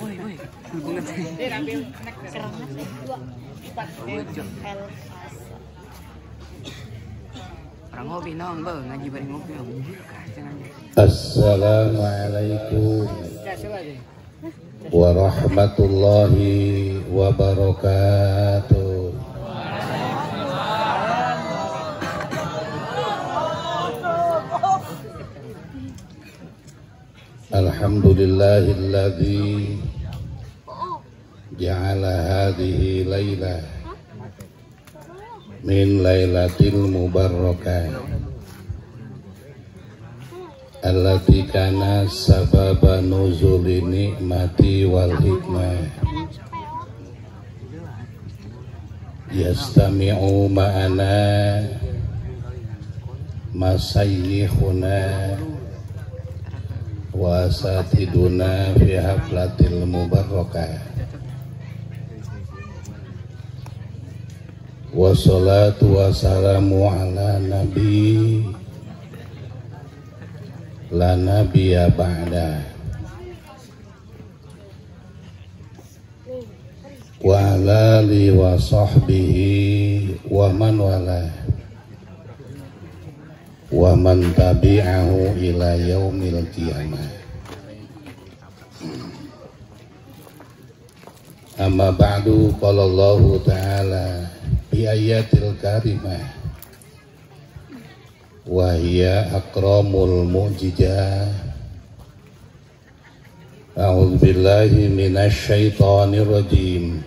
Woi, woi. Orang ngopi nong, beuh ngaji bari ngopi. Assalamualaikum warahmatullahi wabarakatuh. Alhamdulillahilladzi ja'ala hadhihi lailah min lailatil mubarakah allati kana sababa nuzuli nikmati wal hikmah yastami'u ma'ana masayikhuna wa asatiduna fi haflatil mubarakah wassalatu wassalamu ala nabi la nabiyya ba'da wa ala alihi wa sahbihi wa man wala wa man tabi'ahu ila yaumil qiyamah. Amma ba'du, qala Allahu ta'ala bi ayatil karimah wa hiya akramul mu'jizah. A'udzu billahi minasy syaithanir rajim.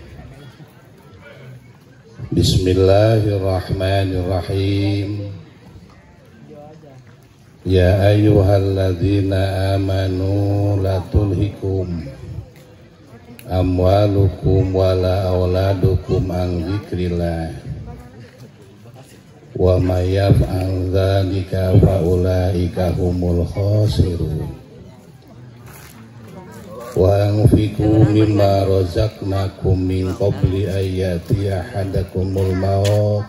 Bismillahirrahmanirrahim. Ya ayyuhalladzina amanu la tulhikum amwalukum wala auladukum an dzikrillah wa may yaf'al dzalika fa ulaika humul khasirun. Wa anfiqu mimma razaqnakum min qabli ayati ahadakumul maut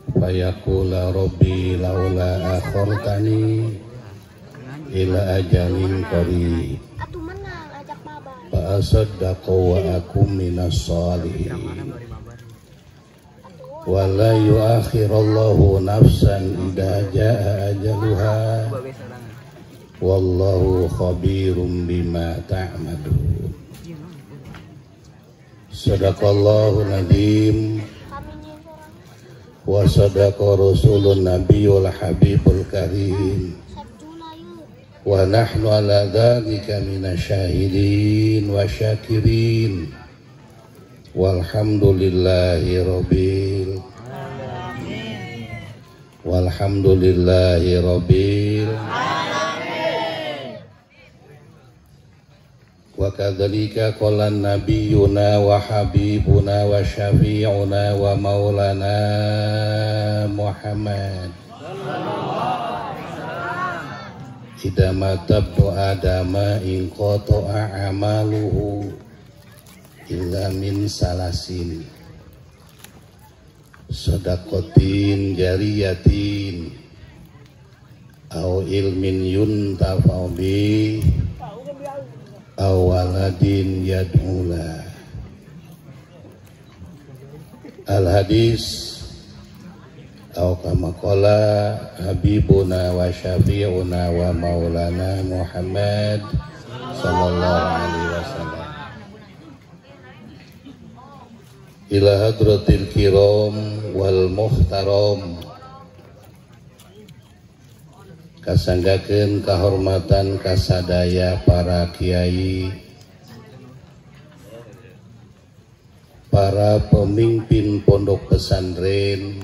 fayaqula rabbi laula akhartani ila ajalin qarib fa asaddaqu wa akum minas salihin. Wa la yu'akhirallahu nafsan idza jaa ajaluha wallahu khabirum bima ta'malun. Sadaqallahu nadzim wa sadaqa rasulun nabiyul habibul karim wa nahnu ala dzalika minasyahidin wa syakirin walhamdulillahi rabbil alamin. Walhamdulillahi rabbil alamin. Wa kadzalika qala nabiyuna wa habibuna wa syafi'una wa maulana Muhammad idza mata ibnu adama in qata'a amaluhu illa min salasin sadaqatin jariyatin au ilmin yuntafa'u bi aw waladin yad'ula. Al hadis aw kama qala habibuna wa syafi'una wa maulana Muhammad sallallahu alaihi wasallam. Ila hadratil kiram wal muhtaram, kasanggakeun kahormatan kasadaya para kiai, para pemimpin pondok pesantren,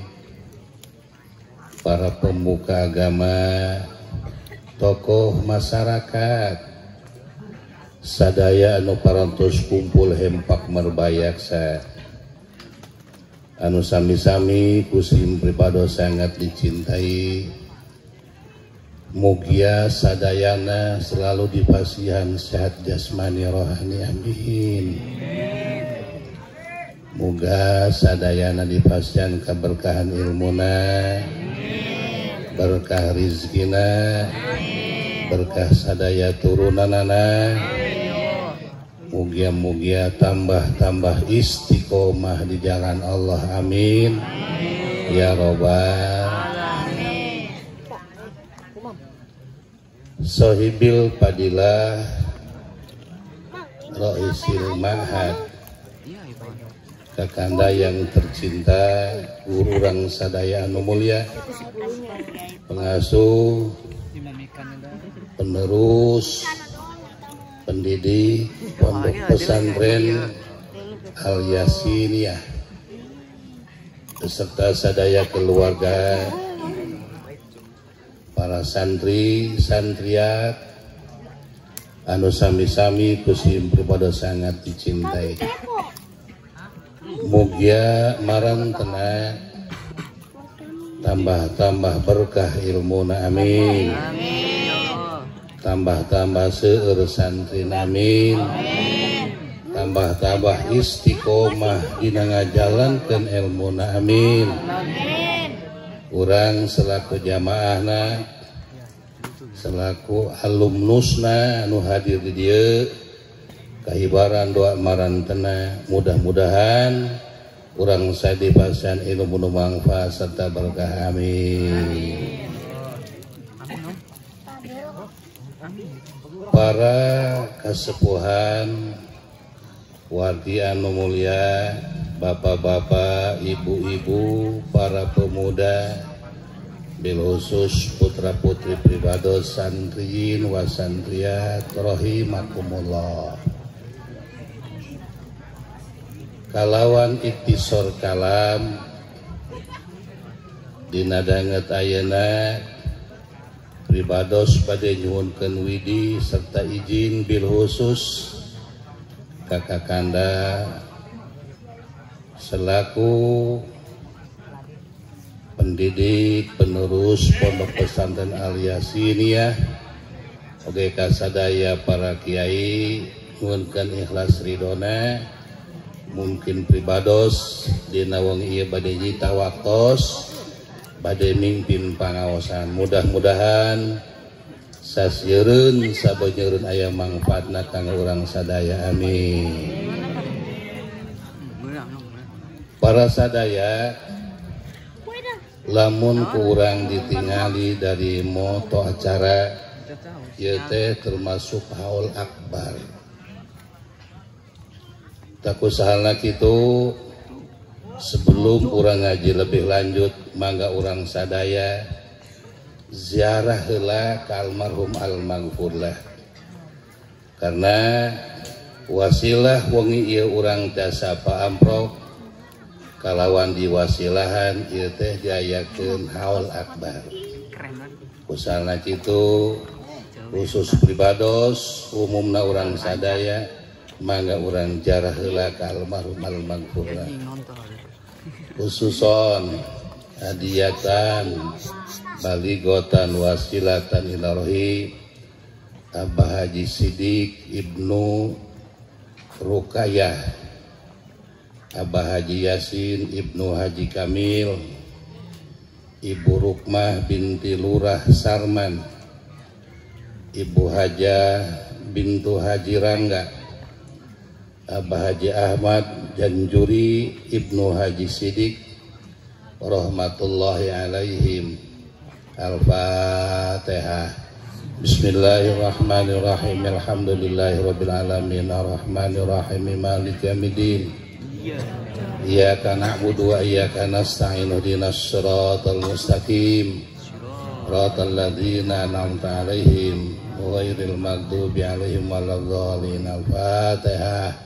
para pemuka agama, tokoh masyarakat, sadaya anu parantos kumpul hempak merbayaksa, anu sami-sami kusim pribados sangat dicintai. Mugia sadayana selalu dipasihan sehat jasmani rohani, amin. Muga sadayana dipasihan keberkahan ilmuna, berkah rizkina, berkah sadaya turunanana, Mugia-mugia tambah-tambah istiqomah di jalan Allah, amin. Ya robbal alamin. Sohibil Fadilah Roisil Ma'had, kakanda yang tercinta, guru urang sadaya anu mulia, pengasuh, penerus, pendidik Pondok Pesantren Al Yasiniyah beserta sadaya keluarga, para santri santriat anu sami-sami kusim pribadi sangat dicintai. Mugia marantena tambah-tambah berkah ilmuna, amin. Tambah-tambah seueur santri, amin. Tambah-tambah istiqomah dina ngajalankeun ilmuna, amin. Urang selaku jamaahna, selaku alumnusna anu hadir di dieu, kahibaran doa marantena, mudah-mudahan urang sadi pasian ilmu nu mangfaat serta berkah, amin. Para kasepuhan wargi anu mulia, bapak-bapak, ibu-ibu, para pemuda, bil khusus putra-putri pribados santriin wa santriat rahimakumullah. Kalawan iktisor kalam dina danget ayeuna pribados bade nyuhunkeun widi serta izin bil khusus kakakanda selaku pendidik penerus Pondok Pesantren Al Yasiniyah, oge kasadaya para kiai nyuhunkeun ikhlas ridona. Mungkin pribados dina wengi ieu bade nyita waktos bade mimpin pangaosan, mudah-mudahan sasiereun sabeunyereun aya mangfaatna kanggo urang sadaya, amin. Para sadaya, lamun kurang ditingali dari moto acara ieu teh termasuk haul akbar. Takusahalna kitu, sebelum urang ngaji lebih lanjut mangga urang sadaya ziarah heula ka almarhum almaghfurlah, karena wasilah wengi ieu urang tiasa paamprok kalawan diwasilahan ieu teh diayakeun haul akbar. Kusalna kitu khusus pribados umumna urang sadaya mangga urang jarah heula ka almarhum almaghfurlah, khususon hadiyatan baligotan wasilatan ila rohi Abah Haji Sidik Ibnu Rukayah, Abah Haji Yasin Ibnu Haji Kamil, Ibu Rukmah binti Lurah Sarman, Ibu Hajah bintu Haji Rangga, Abah Haji Ahmad Janjuri Ibnu Haji Sidik rahmatullahi alaihim. Al-Fatihah. Bismillahirrahmanirrahim. Alhamdulillahirabbil alamin arrahmanirrahim maliki yaumiddin. Iyyaka na'budu wa iyyaka nasta'in ihdinas siratal mustaqim siratal ladzina an'amta 'alaihim ghairil maghdubi 'alaihim waladdallin. Al-Fatihah.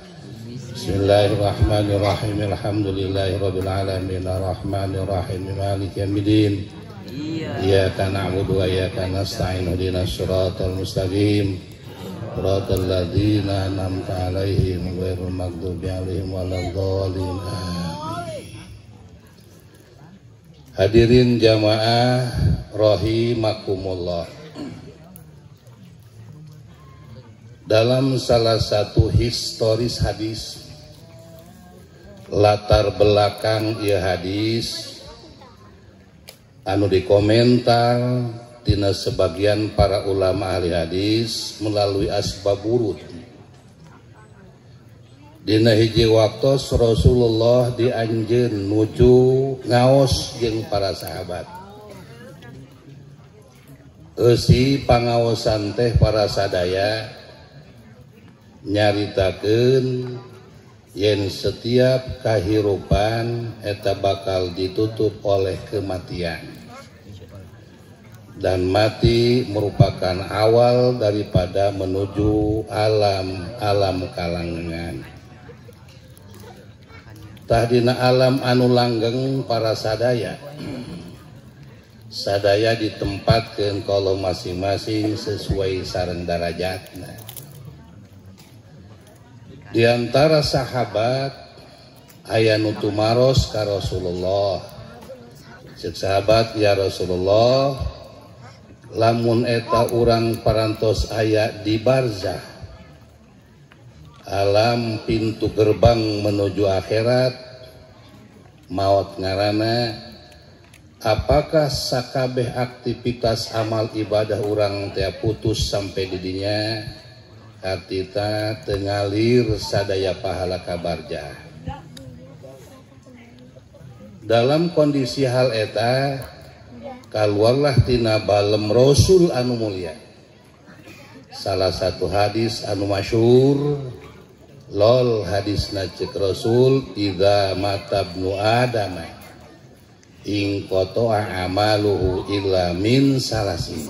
Bismillahirrahmanirrahim. Alhamdulillahirabbil alamin arrahmanirrahim maliki yaumiddin. Iyyaka na'budu wa iyyaka nasta'in ihdinas siratal mustaqim siratal ladzina an'amta 'alaihim ghairil maghdubi 'alaihim waladdallin. Amin. Hadirin jamaah rahimakumullah. Dalam salah satu historis hadis, latar belakang ieu hadis anu dikomentar tina sebagian para ulama ahli hadis melalui asbab wurud. Dina hiji waktos Rasulullah dianjeun nuju ngaos jeung para sahabat. Eusi pangaosan teh para sadaya nyaritakeun yen setiap kahirupan eta bakal ditutup oleh kematian. Dan mati merupakan awal daripada menuju alam-alam kalanggengan. Tah dina alam anu langgeng para sadaya. Sadaya ditempatkeun kalau masing-masing sesuai sareng darajatna. Di antara sahabat aya nu tumaros ka Rasulullah. Ceuk sahabat, ya Rasulullah, lamun eta urang parantos aya di barzah, alam pintu gerbang menuju akhirat, maot ngarana, apakah sakabeh aktivitas amal ibadah urang teh putus sampai didinya? Kartita tengalir sadaya pahala kabarjah. Dalam kondisi hal eta, kaluarlah tina balem Rasul anu mulia. Salah satu hadis anu masyhur, lol hadisna ceuk Rasul, idza mata ibnu Adam in qata'a amaluhu illa min salasin.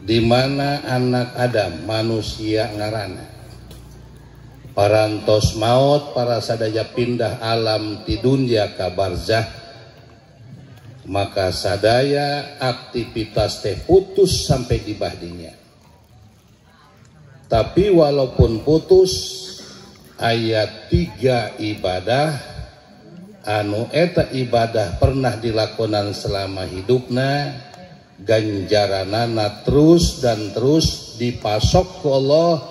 Di mana anak Adam manusia ngarana parantos maut para sadaya pindah alam ti dunya ka barzah, maka sadaya aktivitas teh putus sampai di bahdinya. Tapi walaupun putus, ayat 3 ibadah anu eta ibadah pernah dilakonan selama hidupna, ganjaranana terus dan terus dipasok ku Allah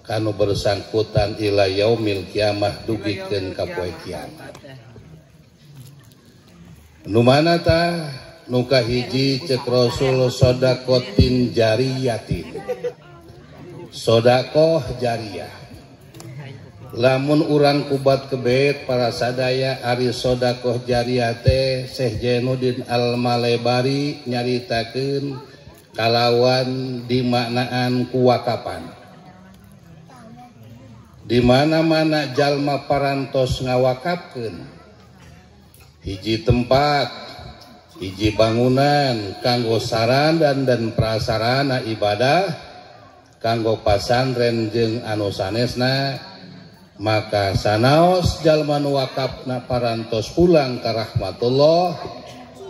kanu bersangkutan ila yaumil kiamah dugikeun ka poe kiamat. Nu mana tah? Nu kahiji ceuk Rasul sodakotin jariyatin. Sodakoh jariyah. Lamun urang kubat kebet para sadaya ari sodakoh jariyah teh Syekh Jainuddin Al-Malebari nyaritakeun kalawan dimaknaan kuwakapan. Di mana-mana jalma parantos ngawakapkeun hiji tempat, hiji bangunan kanggo sarana dan prasarana ibadah, kanggo pasantren jeung anu sanesna, maka sanaos jalma nu wakafna parantos pulang ka rahmatullah,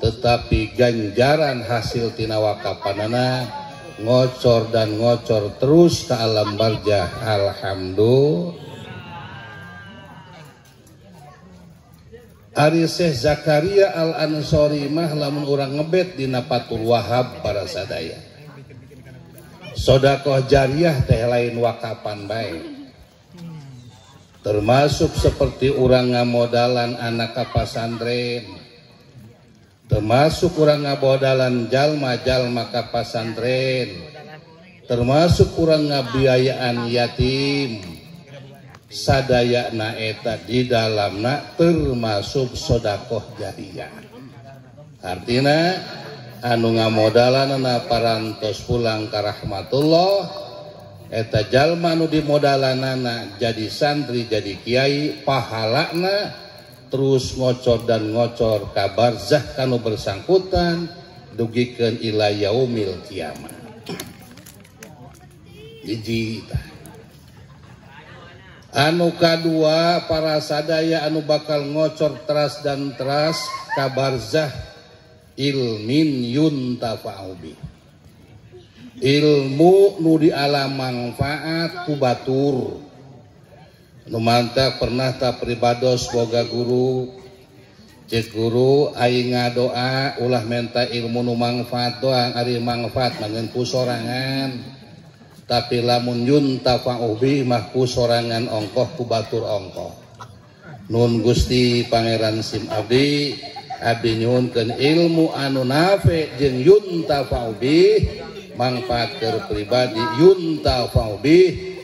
tetapi ganjaran hasil tina wakapanana ngocor dan ngocor terus ke alam barjah. Alhamdulillah. Ari Syekh Zakaria Al-Ansori mah lamun urang ngebet dina Fathul Wahab para sadaya, sodakoh jariah teh lain wakapan bae, termasuk seperti urang ngamodalan anak ka pasantren, termasuk urang ngamodalan jalma-jalma ka pasantren, termasuk urang ngabiayaan yatim. Sadayana eta di dalamna termasuk sodakoh jariah. Artina anu ngamodalanana parantos pulang ka rahmatullah, eta jalma anu dimodalanana jadi santri jadi kiai, pahalana terus ngocor dan ngocor ka barzah kanu bersangkutan dugikeun ila yaumil kiamah. Hiji tah. Anu kadua para sadaya anu bakal ngocor teras dan teras ka barzah ilmin yuntafa'u bi. Ilmu nu dialam manfaat ku batur. Nu mantak pernah ta pribados boga guru, cek guru aing ngadoa ulah menta ilmu nu manfaat doang, ari manfaat mangan ku sorangan. Tapi lamun yuntafa'u bi mah ku sorangan ongkoh ku batur ongkoh. Nun Gusti Pangeran Sim abdi, abdi nyuhunkeun ilmu anu nafe jeung yuntafa'u bi, manfaat keur pribadi, yuntafa'u bi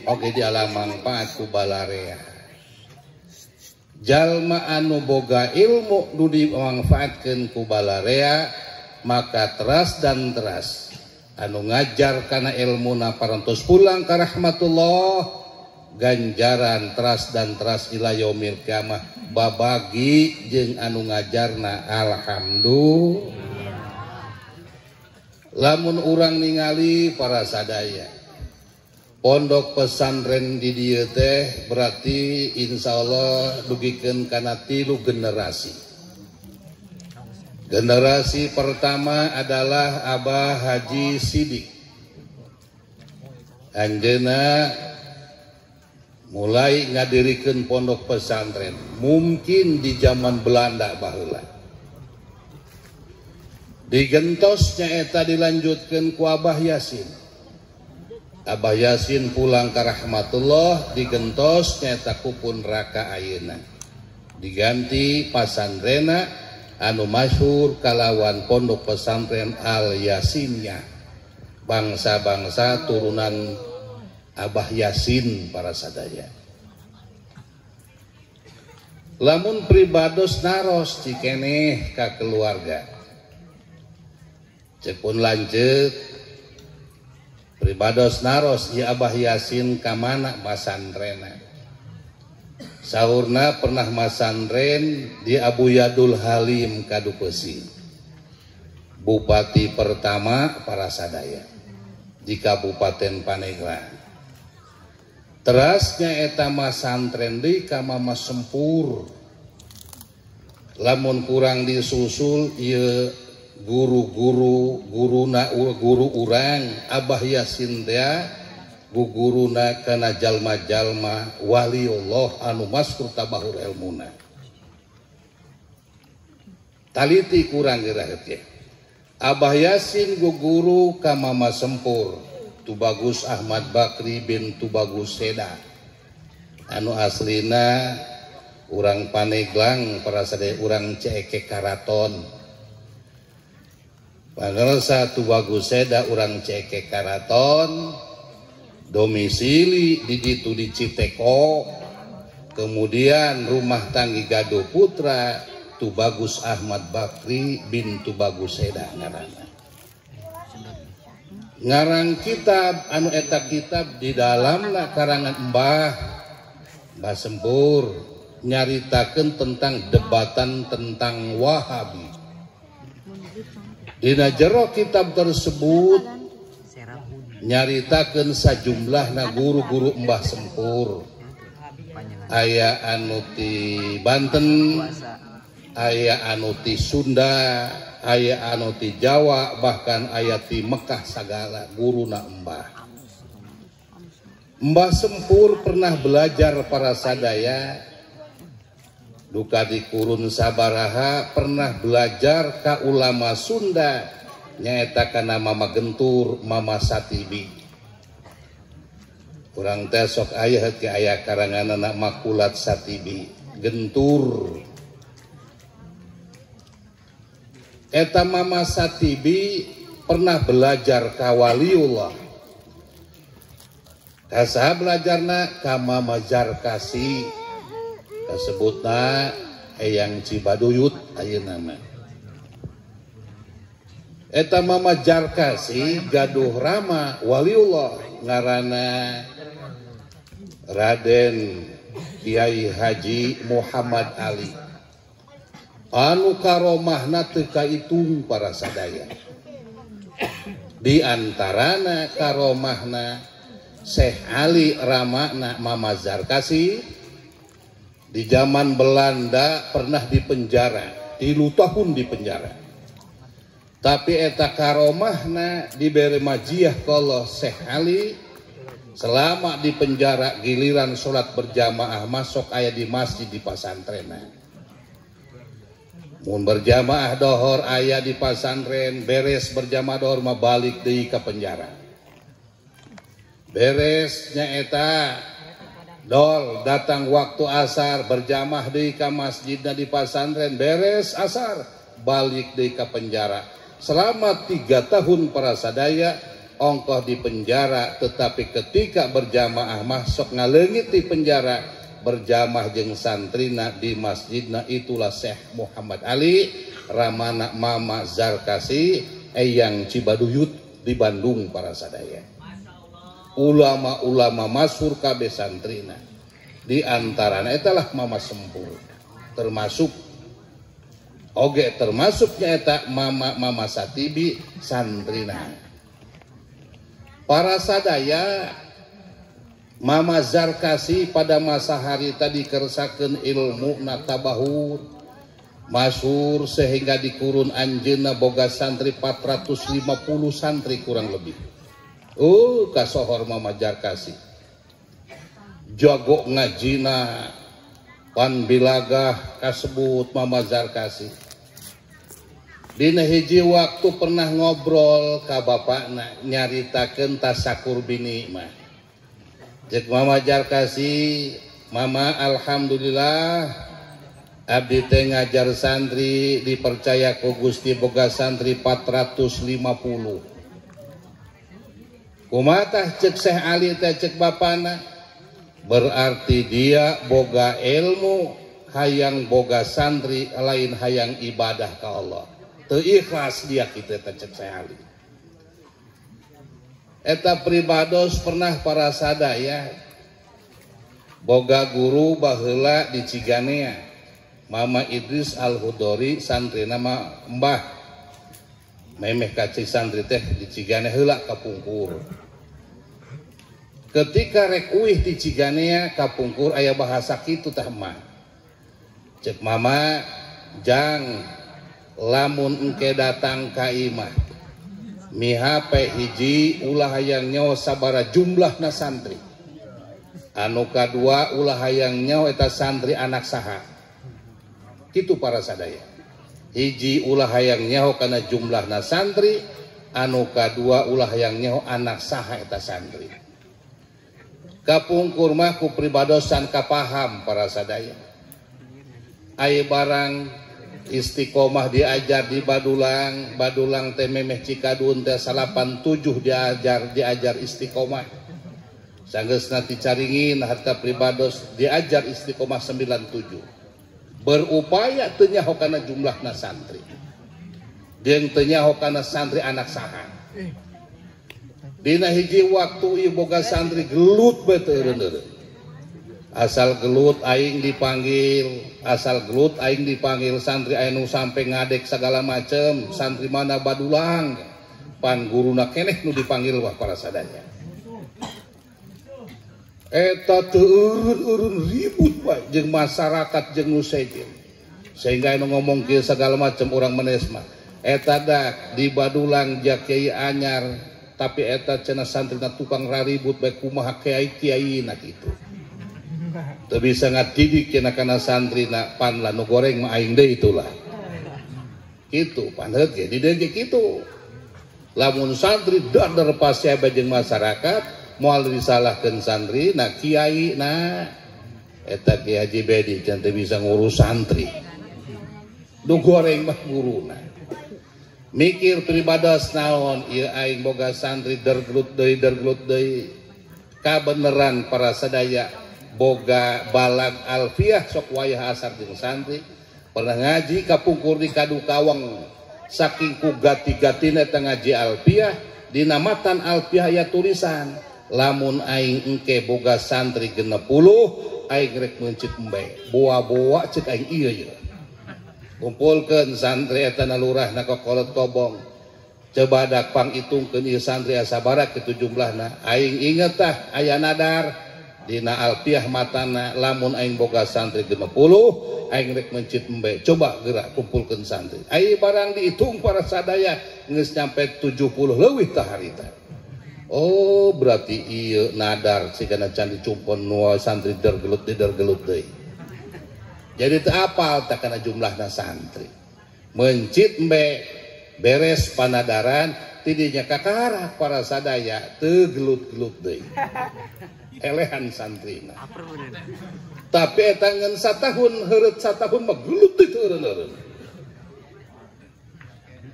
Oge diala mangpaat ku balarea. Jalma anu boga ilmu nu dimangfaatkeun ku balarea maka teras dan teras anu ngajar kana ilmuna parantos pulang ka rahmatullah ganjaran teras dan teras ila yaumil kiamah babagi jeung anu ngajarna alhamdulillah. Lamun urang ningali para sadaya pondok pesantren di dieu teh berarti insyaallah dugikeun kana 3 generasi. Generasi pertama adalah Abah Haji Sidik. Anjeunna mulai ngadirikeun pondok pesantren mungkin di zaman Belanda baheula. Digentos nyaeta dilanjutkeun ku Abah Yasin. Abah Yasin pulang ka rahmatullah digentos nyaeta ku pun raka ayeuna. Diganti pasantrenna anu masyhur kalawan pondok pesantren Al Yasiniyah. Bangsa-bangsa turunan Abah Yasin para sadaya. Lamun pribados naros cikeneh ka keluarga. Cepun lanjut pribados naros ya Abah Yasin kamana masantrenna. Saurna pernah masantren di Abu Yadul Halim Kadupeusi. Bupati pertama para sadaya di Kabupaten Pandeglang. Terasnya eta masantren di ka Mama Sempur. Lamun kurang disusul ieu guru-guru guruna guru urang Abah Yasin teh guguruna kana jalma-jalma waliullah anu maskur tabahur ilmuna. Taliti kurang geura teh. Abah Yasin guguru ka Mama Sempur Tubagus Ahmad Bakri bin Tubagus Seda anu aslina urang Pandeglang para sadaya urang Ceeke Karaton. Pangersa Tubagus Seda urang Ceeke Karaton domisili di ditu di Citeko, kemudian rumah tanggi Gaduh Putra Tubagus Ahmad Bakri bin Tubagus Seda ngaranna. Ngarang kitab anu eta kitab di dalamna karangan Mbah Mbah Sempur nyaritakeun tentang debatan tentang Wahabi. Dina jero kitab tersebut nyaritakeun sajumlahna guru-guru Mbah Sempur. Aya anu ti Banten, aya anu ti Sunda, aya anu ti Jawa, bahkan aya ti Mekah sagala guruna Mbah. Mbah Sempur pernah belajar para sadaya duka di kurun sabaraha pernah belajar ka ulama Sunda nyaeta kana Mama Gentur, Mama Satibi. Urang teh sok aya ke aya karanganna Makulat Satibi, Gentur. Eta Mama Satibi pernah belajar ka waliullah. Ka saha belajarna? Ka Mama Jarkasi. Kasebutna Eyang Cibaduyut ayeuna mah. Eta Mama Jarkasi gaduh rama waliullah ngaranna Raden Kiai Haji Muhammad Ali. Anu karomahna teu kaitung para sadaya. Di antarana karomahna Syekh Ali ramana Mama Zarkasi di zaman Belanda pernah dipenjara, 3 tahun di penjara. Tapi eta karomahna dibere majiah kalau Syekh Ali selama di penjara giliran sholat berjamaah masuk aya di masjid di pasantren. Mun berjamaah dohor aya di pasantren, beres berjamaah dohor mah balik deui ka penjara. Beres nyaeta dol datang waktu asar berjamaah deui ka masjidna di pasantren, beres asar balik deui ka penjara. Selama 3 tahun para sadaya Ongkoh di penjara tetapi ketika berjamaah masuk ngaleungit di penjara berjamaah jeung santrina di masjidna itulah Syekh Muhammad Ali Ramana Mama Zarkasi Eyang Cibaduyut di Bandung para sadaya. Ulama-ulama masyhur kabeh santrina di antarana etalah Mama Sempur termasuk oge termasuknya eta Mama Mama Satibi santrina. Para sadaya Mama Zarkasi pada masa hari tadi kersakeun ilmu natabahur masyhur sehingga di kurun anjeunna boga santri 450 santri kurang lebih. Oh kasohor Mama Zarkasi. Jago ngajina pan bilagah kasebut Mama Zarkasi. Dina hiji waktu pernah ngobrol ka bapakna nyaritakeun tasakur bini mah. Cek Mama Zarkasi, Mama alhamdulillah abdi teh ngajar santri dipercaya ku Gusti boga santri 450. Kumatah cek Syekh Ali teh cek bapana berarti dia boga ilmu hayang boga santri lain hayang ibadah ka Allah. Teu ikhlas dia kitu teh cek Syekh Ali. Eta pribados pernah para sadaya boga guru baheula di Ciganea Mama Idris Al-Hudori santri nama Mbah memeh kaci santri teh di Ciganea heula kapungkur. Ketika rek uih di Ciganea kapungkur aya bahasa kitu tah mah. Cek Mama jang lamun engke datang ka imah mihape hiji ulah hayang nyawa sabara jumlahna santri anu kadua ulah hayang nyawa eta santri anak saha kitu para sadaya. Hiji ulah hayang nyaho kana jumlahna santri anu kadua ulah hayang nyaho anak saha eta santri. Kapungkur mah ku pribadosan kapaham para sadaya. Aya barang istiqomah diajar di Badulang, Badulang teh memeh Cikadun teh 87 diajar istiqomah. Sanggeusna ti Caringin harta pribados diajar istiqomah 97. Berupaya teu nyaho kana jumlahna santri. Jeung teu nyaho kana santri anak saha. Dina hiji waktu ieu boga santri gelut bae teu eureun-eureun. Asal gelut aing dipanggil, asal gelut aing dipanggil santri anu sampai ngadek segala macem, santri mana Badulang, pan guruna keneh nu dipanggil wah para sadaya. Eta teu eureun-eureun ribut bae jeung masyarakat jeung nu sejen. Sehingga anu ngomong kieu segala macem urang menes mah. Eta dak di Badulang ja kiai anyar, tapi eta cenah santrina tukang raribut bae kumaha kiai-kiaina kitu. Teu bisa ngadidik cenah kana santrina pan lah nu goreng mah aing deui itulah. Kitu pan heuh ge di dieu ge kitu. Lamun santri dadar pasti bae jeung masyarakat moal disalahkeun santri na kiai na eta Kiai Haji Bedi can teu bisa ngurus santri. Nu goreng mah guruna. Mikir pribados naon ieu aing boga santri dergelut deui kabeneran para sadaya boga balag alfiah sok wayah asar jeung santri pernah ngaji kapungkur di Kadukawang saking ku gati-gatina eta ngaji alfiah dina matan alfiah aya tulisan lamun aing engke boga santri 60 aing rek meuncit embe boa-boa cek aing ieu ieu kumpulkeun santri eta na lurahna kokolot kobong coba dak pangitungkeun ieu santri sabaraha kitu jumlahna aing inget tah aya nadar dina alfiah matana lamun aing boga santri 60 aing rek mencit embe coba gerak kumpulkeun santri ai barang dihitung para sadaya geus nyampe 70 leuwih tah harita. Oh berarti ieu nadar sigana can dicumpon nu santri dergelut dergelut deui. Jadi teu apal tah kana jumlahna santri mencit embe beres panadaran tidinya kakarak para sadaya teu gelut-gelut deui. Elehan santrina. Tapi eta ngan satahun heureut satahun mah gelut teh eureun-eureun.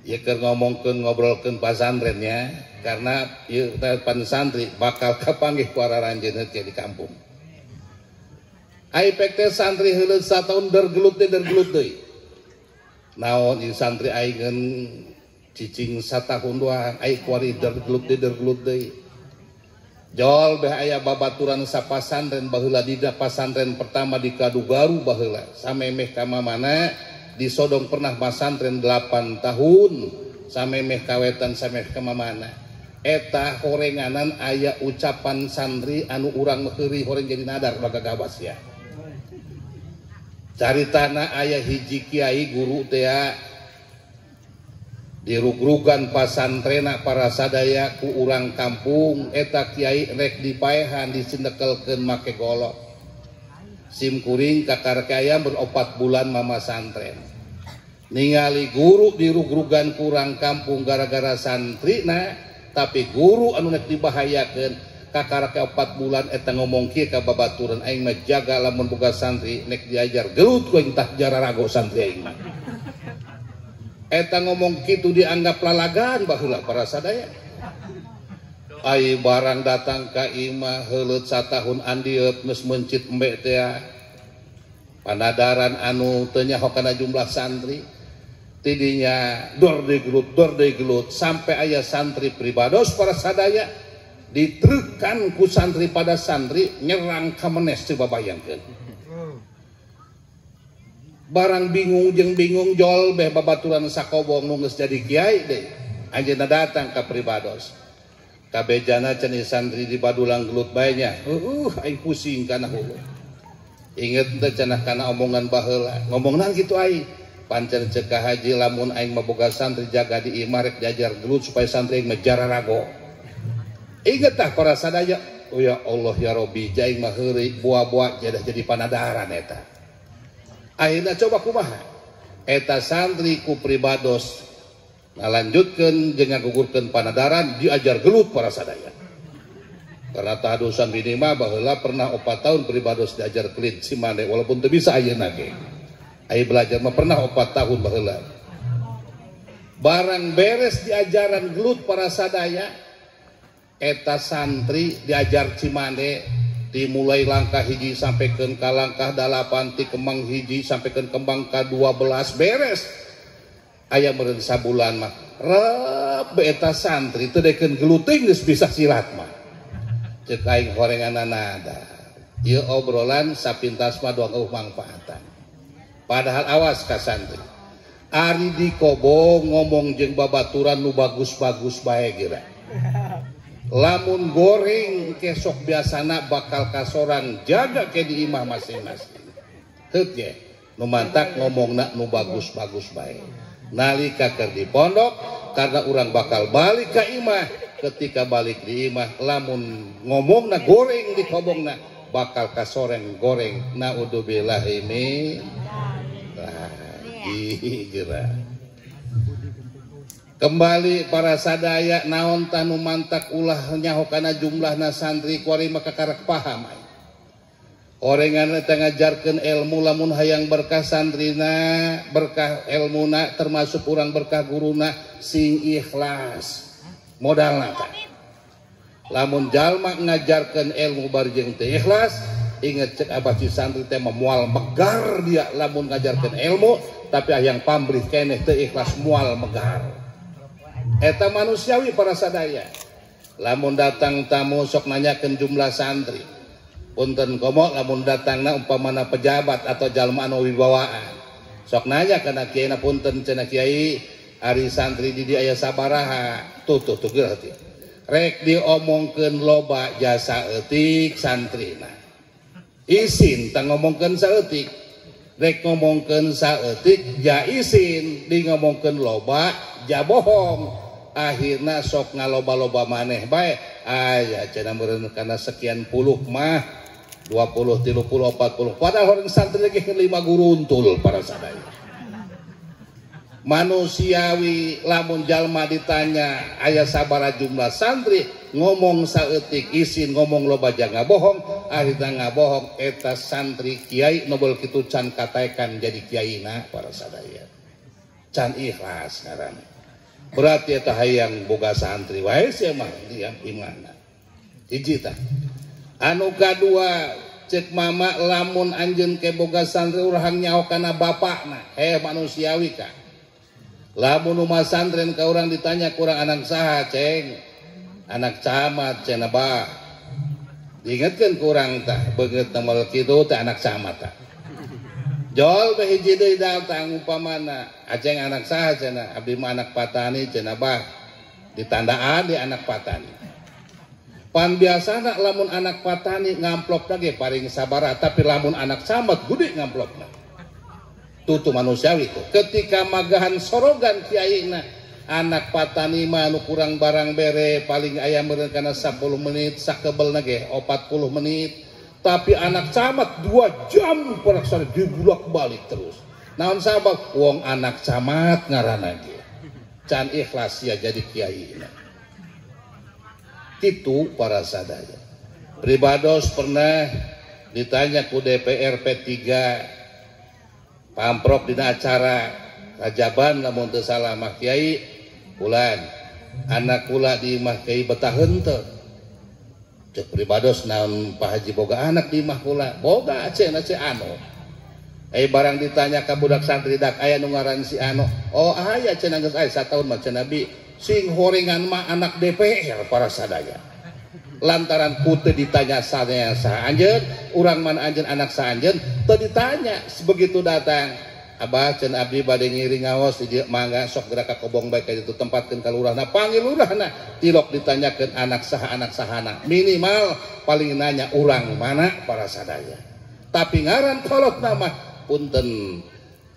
Ieu keur ngomongkeun ngobrolkeun pasantrennya. karena ieu pan santri bakal kapanggih ku araranjeun di kampung. Ai pek teh santri heuleut sataun dergelut teh dergelut deui. Naon ieu santri aing cicing satahun doang ai kuari dergelut teh dergelut deui. Jol beh aya babaturan sapasantren baheula dida pasantren pertama di Kadugaru baheula samemeh ka mamana disodong pernah pasantren 8 tahun samemeh kawetan samemeh ka mamana eta horenganan aya ucapan santri anu urang heuri horeng jadi nadar bagagabas ya. Caritana aya hiji kiai guru teh dirugrugan pasantrena para sadaya ku urang kampung eta kiai rek dipaehan disindekelkeun make golok. Sim kuring kakar kaya beropat bulan mama santren. Ningali guru dirugrugan kurang kampung gara-gara santrina, tapi guru anu nek dibahayakeun kakar ke 4 bulan eta ngomong kieu ka babaturan aing mah jaga lamun boga santri nek diajar gelut ku aing tah jararago santri aing mah. Eta ngomong kitu dianggap lalagan baheula para sadaya. Ai barang datang ka imah heuleut satahun andieut geus mencit embe teh. Panadaran anu teu nyaho kana jumlah santri. Tidinya dor degelut sampai aya santri pribados para sadaya ditrekan ku santri pada santri nyerang ka menes coba bayangkeun. Barang bingung jeung bingung jol beh babaturan sakobong nu geus jadi kiai deui. Anjeunna datang ka pribados. Kabejana cenah santri di badulang gelut bae nya. Heuh aing pusing kana hulu. Inget teh cenah kana omongan baheula. Ngomongna kitu aing. Pancen ceuk ka haji lamun aing mah boga santri jaga di imah rek diajar gelut supaya santri aing mah jararago. Inget tah para sadaya. Oh ya Allah ya Rabbi, aing mah heureuy buah-buah jadi panadaran eta. Akhirnya coba kumaha eta santri ku pribados ngalanjutkeun jeung ngagugurkeun panadaran diajar gelut para sadaya. Karena tahadusan bini mah baheula pernah 4 tahun pribados diajar kelit cimande walaupun teu bisa ayeuna ge. Aya belajar mah pernah 4 tahun baheula. Barang beres diajaran gelut para sadaya eta santri diajar cimande dimulai langkah hiji sampai ke langkah 8 ti kembang hiji sampai ke kembang ka 12 beres aya meureun sabulan mah rep eta santri teu dekeun geluting geus bisa silat mah ceuk aing horenganna nada ieu obrolan sapintas mah doang eueuh mangfaatan padahal awas ka santri ari di kobong ngomong jeung babaturan nu bagus-bagus bae geura. Lamun goreng kesok biasana bakal kasorang jaga ke di imah masing-masing. Heut ye, nu mantak ngomongna nu bagus-bagus bae. Nalika keur di pondok karena urang bakal balik ka imah, ketika balik di imah lamun ngomongna goreng di kobongna bakal kasoreng goreng. Naudzubillahi min lagi geura. Kembali para sadaya naon tanu mantak ulah nyaho kana jumlahna santri kuari maka karak paham. Orengan eta ngajarkeun ilmu lamun hayang berkah santrina, berkah ilmuna termasuk urang berkah guruna sing ikhlas. Modalna tah. Lamun jalma ngajarkeun ilmu bari jeung teu ikhlas, inget cek abah si santri teh moal megar dia lamun ngajarkeun ilmu tapi hayang pamrih keneh teu ikhlas moal megar. Eta manusiawi para sadaya. Lamun datang tamu sok nanyakeun jumlah santri. Punten komo lamun datangna umpamana pejabat atau jalma anu wibawaan. Sok nanya kana kiai na punten cenah kiai ari santri di dieu aya sabaraha. Tuh tuh tuh geura teh. Rek diomongkeun loba jasa eutik santrina. Isin tah ngomongkeun saeutik. Rek ngomongkeun saeutik ja isin, di ngomongkeun loba ja bohong. Akhirna sok ngaloba-loba maneh bae aya cenah meureun kana sekian puluh mah 20, 30, 40 padahal orang santri lagi 5 guruntul para sadaya. Manusiawi lamun jalma ditanya aya sabara jumlah santri ngomong saeutik isin ngomong loba jangan bohong akhirna ngabohong eta santri kiai nobel kitu can kataekan jadi kiaina para sadaya can ikhlas ngaranna. Berarti eta hayang boga santri wae sia mah diam imana. Hiji tah. Anu kadua cek mama lamun anjeun ke boga santri urang nyaho kana bapakna. Manusiawi ka. Lamun nu masantren ka urang ditanya kurang anak saha ceng. Anak camat cenah bah. Diingetkeun kurang tah beungeut nemel kitu teh anak camat tah. Jol be hiji deui datang umpamana aceng anak saha cenah abdi mah anak patani cenah bah. Ditandaan di anak patani. Pan biasana lamun anak patani ngamplopna ge paling sabaraha tapi lamun anak camat gede ngamplopna. Tutu manusiawi tuh. Ketika magahan sorogan kiaina anak patani mah nu kurang barang bere paling aya meureun kana 10 menit sakebelna ge 40 menit. Tapi anak camat 2 jam paraksana dibulak-balik terus. Naon sabab wong anak camat ngaranna ge. Can ikhlas ya jadi kiai. Kitu para sadaya. Pribados pernah ditanya ku DPR P3 Pamprop dina acara Rajaban lamun teu salah mah kiai bulan anak kula di imah kiai betah henteu. Cek pribados naon Pak Haji boga anak di imah kula boga cenah ce anu. Barang ditanya ka budak santri dak aya nu ngaran si anu. Oh aya cenah geus aya sataun mah cenah bi sing horengan mah anak DPR para sadaya. Lantaran ku teu ditanya sadaya saha anjeun, urang mana anjeun anak saha anjeun teu ditanya. Begitu datang abah cenah abdi bade ngiring ngaos di dieu mangga sok gerak ka kobong bae ka ditu tempatkeun ka lurahna panggil lurahna tilok ditanyakeun anak saha anak sahana minimal paling nanya urang mana para sadaya. Tapi ngaran kolot mah punten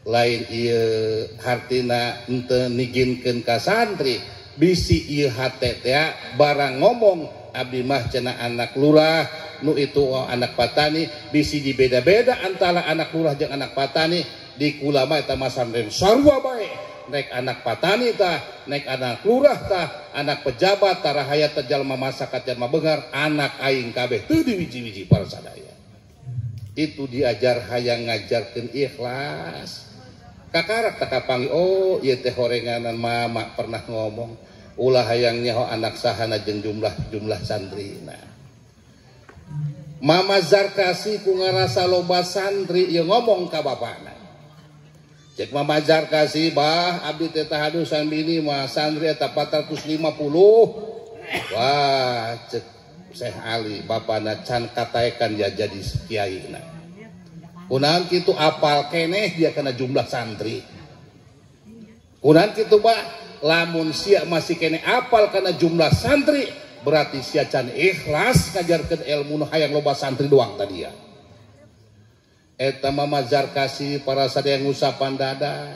lain ieu hartina henteu niginkeun ka santri bisi ieu hate teh barang ngomong abdi mah cenah anak lurah nu itu anak patani bisi dibeda-beda antara anak lurah jeung anak patani di kula mah eta mah santren sarua bae naik anak patani tah naik anak lurah tah anak pejabat tah rahayat teh jalma masakat jalma beunghar anak aing kabeh teu diwiji-wiji para sadaya. Itu diajar hayang ngajarkeun ikhlas. Kakarak tak kapanggih oh ieu teh horenganan mama pernah ngomong ulah hayang nyaho anak sahana jeung jumlah-jumlah santrina. Mama Zarkasi ku ngarasa loba santri ieu ngomong ka bapana. Cek Mama Zarkasi bah abdi teh tahadusan bini mah santri eta 450. Wah cek Syekh Ali bapana can kataekan ya jadi kiai na. Kunaon kitu apal keneh dia kana jumlah santri. Kunaon kitu bah lamun sia masih keneh apal kana jumlah santri berarti sia can ikhlas ngajarkeun ilmu nu hayang loba santri doang tadi ya. Eta Mama Zarkasi para sadaya ngusapan dada.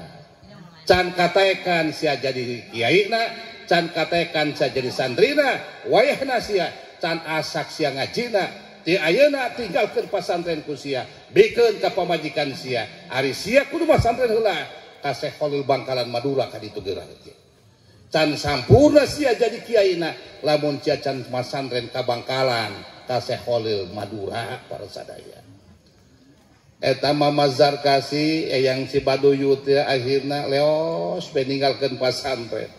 Can kataekan sia jadi kiai na, can kataekan sia jadi santrina, wayahna sia can asak sia ngajina, ti ayeuna tinggalkeun pasantren ku sia, bikeun ka pamajikan sia. Ari sia kudu masantren heula ka Syekh Khalil Bangkalan Madura ka ditu geura. Can sampurna sia jadi kiaina lamun sia can masantren ka Bangkalan ka Syekh Khalil Madura para sadaya. Eta Mama Zarkasi eyang Cibaduyut teh akhirna leos peninggalkeun pasantren.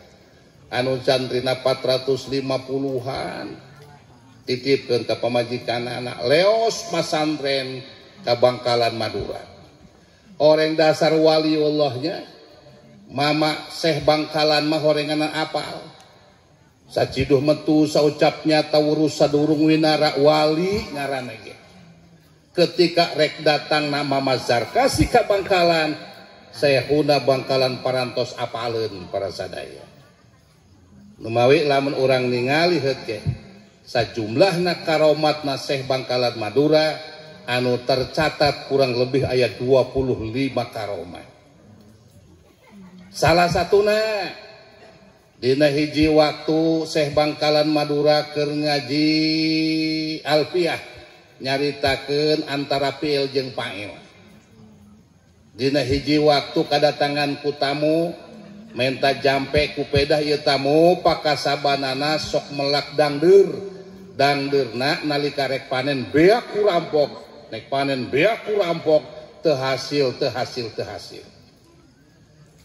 Anu santrina 450-an titipkeun ka pamajikan anak leos masantren ka Bangkalan Madura. Orang dasar waliullahnya Mama Syekh Bangkalan mah horenganan apal. Saciduh metu saucapnya tawurus sadurung winara wali ngaranna ge. Ketika rek datang nama Mama Zarkasi ka Bangkalan, Syekhuna Bangkalan parantos apaleun para sadaya. Numawi lamun urang ningali heut ge sajumlahna karomatna Syekh Bangkalan Madura anu tercatat kurang lebih aya 25 karomat. Salah satuna dina hiji waktu Syekh Bangkalan Madura keur ngaji Alfiah nyaritakeun antara fiil jeung fa'il. Dina hiji waktu kadatangan ku tamu menta jampe ku pedah ieu tamu pakasabanana sok melak dangdeur. Dangdeurna nalika rek panen beak ku rampok, nek panen beak ku rampok, teu hasil teu hasil teu hasil.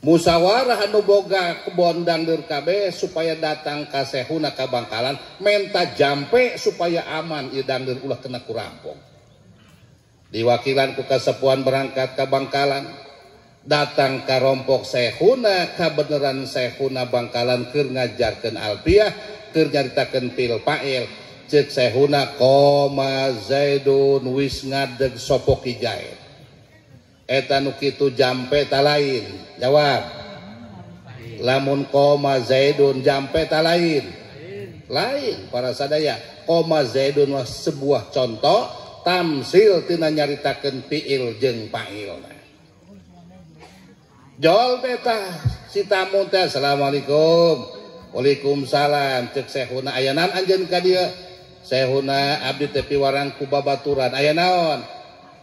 Musyawarah anu boga kebon dangdeur kabeh supaya datang ka Sehuna ka Bangkalan menta jampe supaya aman ieu dangdeur ulah kena ku rampok. Diwakilan ku kasepuhan berangkat ka Bangkalan, datang ka rompok Sehuna, kabeneran Sehuna Bangkalan keur ngajarkeun alfiah, keur nyaritakeun fil fa'il. Ceuk Sehuna qoma Zaidun wis ngadeg sapa Ki Zaid. Eta nu kitu jampe ta lain? Jawab. Lamun qoma Zaidun jampe ta lain? Lain para sadaya. Qoma Zaidun mah sebuah contoh tamsil tina nyaritakeun fiil jeung fa'ilna. Jol teh si tamu teh assalamualaikum. Waalaikumsalam. Ceuk Sehuna aya naon anjeun ka dieu? Sehuna abdi teh piwarang ku babaturan. Aya naon?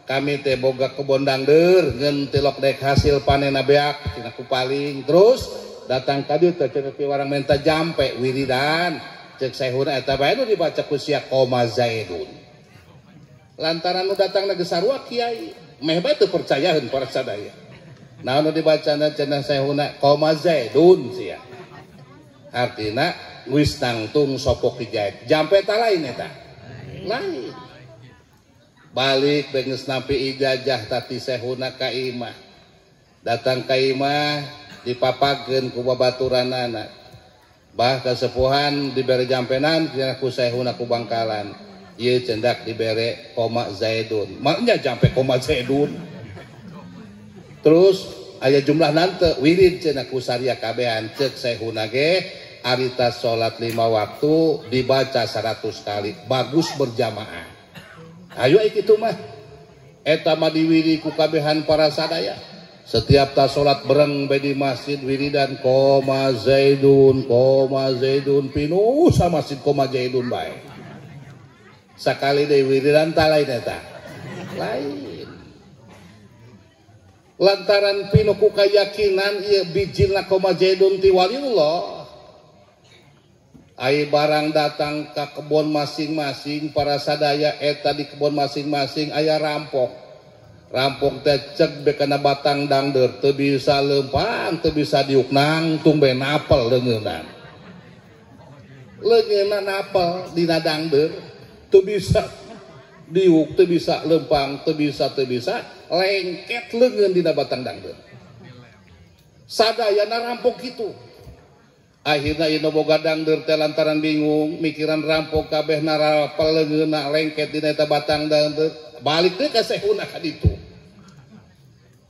Kami teh boga kebon dangdeur ngeun tilok dek hasil panenna beak cenah ku paling. Terus datang ka dieu teh cenah piwarang menta jampe wiridan. Ceuk Sehuna eta bae nu dibaca ku sia qoma Zaidun. Lantaran nu datangna geus sarua kiai, meh bae teu percayaeun para sadaya. Naon nu dibacana cenah Sehuna qoma Zaidun sia. Artina wis nangtung sapa Ki Zaid. Jampe ta lain eta? Lain. Balik geus nampi ijazah tati Sehuna ka imah. Datang ka imah dipapageun ku babaturanana. Bah kasepuhan dibere jampenan cenah ku Sehuna ku Bangkalan. Ieu cendak dibere qoma Zaidun. Maknya jampe qoma Zaidun. Terus aya jumlah nante wirid cenah ku saria kabehan. Ceuk Sehuna ge arita salat 5 waktu dibaca 100 kali bagus berjamaah. Ayo kitu mah eta mah diwiri ku kabehan para sadaya. Setiap ta salat bereng bae di masjid wiridan qoma Zaidun pinuh sa masjid qoma Zaidun bae. Sakali deui wiridan ta lain eta? Lain. Lantaran pinuh ku kayakinan ieu bijilna qoma Zaidun ti waliullah. Ai barang datang ka kebon masing-masing para sadaya eta di kebon masing-masing aya rampok. Rampok teh cek be kana batang dangdeur teu bisa leumpang, teu bisa diuk nangtung be napel leungeunna. Leungeunna napel dina dangdeur teu bisa diuk, teu bisa leumpang, teu bisa lengket leungeun dina batang dangdeur. Sadayana rampok kitu. Akhirna ieu boga dangdeur teh lantaran bingung mikiran rampok kabeh narapel leungeunna lengket dina eta batang dangdeur balik deui ka Sehuna ka ditu.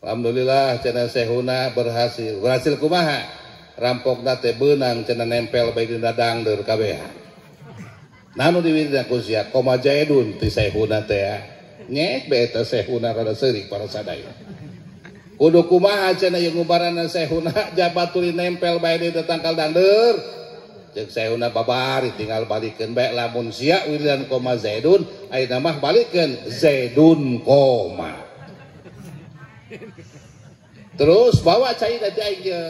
Alhamdulillah cenah Sehuna berhasil. Berhasil kumaha? Rampokna teh beunang cenah nempel bae dina dangdeur kabehan. Nah nu diwiridna ku sia qoma Zaidun ti Sehuna teh nyek bae eta Sehuna rada seurik para sadaya. Kudu kumaha cenah ieu ngubaranna Sehuna jabatuli nempel bae di tangkal dangdeur. Ceuk Sehuna babari tinggal balikeun bae lamun sia wiridan qoma Zaidun ayeuna mah balikeun Zaidun koma. Terus bawa cai da aing ieu.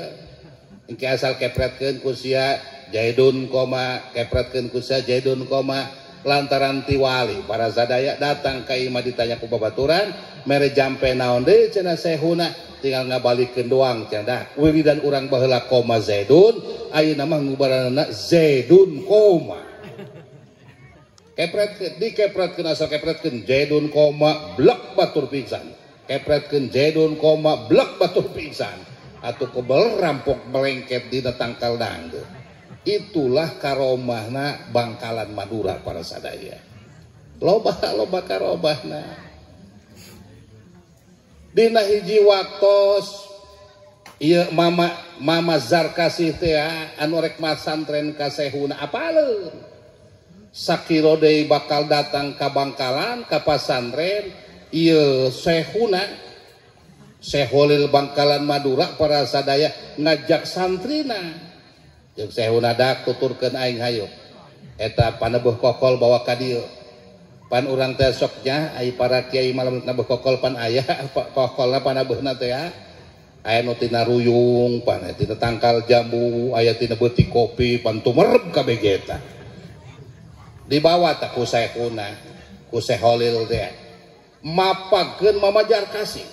Engke asal kepretkeun ku sia Zaidun koma, kepretkeun ku sia Zaidun koma. Lantaran ti wali para sadaya datang ka imah ditanya ku babaturan mere jampe naon deui cenah Sehuna tinggal ngabalikeun doang cenah dah wiridan urang baheula qoma Zaidun ayeuna mah ngubaranna Zaidun koma. Kepretkeun dikepretkeun asal kepretkeun Zaidun koma blek batur pingsan. Kepretkeun Zaidun koma blek batur pingsan atuh kebel rampok melengket dina tangkal dangdeur. Itulah karomahna Bangkalan Madura para sadaya. Loba-loba karomahna. Dina hiji waktos ieu mama Zarkasih teh anu rek masantren ka Sehuna apaleun. Sakiro deui bakal datang ka Bangkalan ka pasantren ieu Sehuna Seholil Bangkalan Madura para sadaya ngajak santrina. Jeung Sehuna dak tuturkeun aing hayo. Eta panebeuh kokol bawa ka dieu. Pan urang teh sok nya ai para kiai malam nebeuh kokol pan aya kokolna panebeuhna teh ya. Aya nu tina ruyung, pan aya tina tangkal jambu, aya tina beuti kopi, pan tumerep kabeh ge eta. Dibawa tah ku Sehuna, ku Seholil teh. Mapakeun Mama Jarkasih.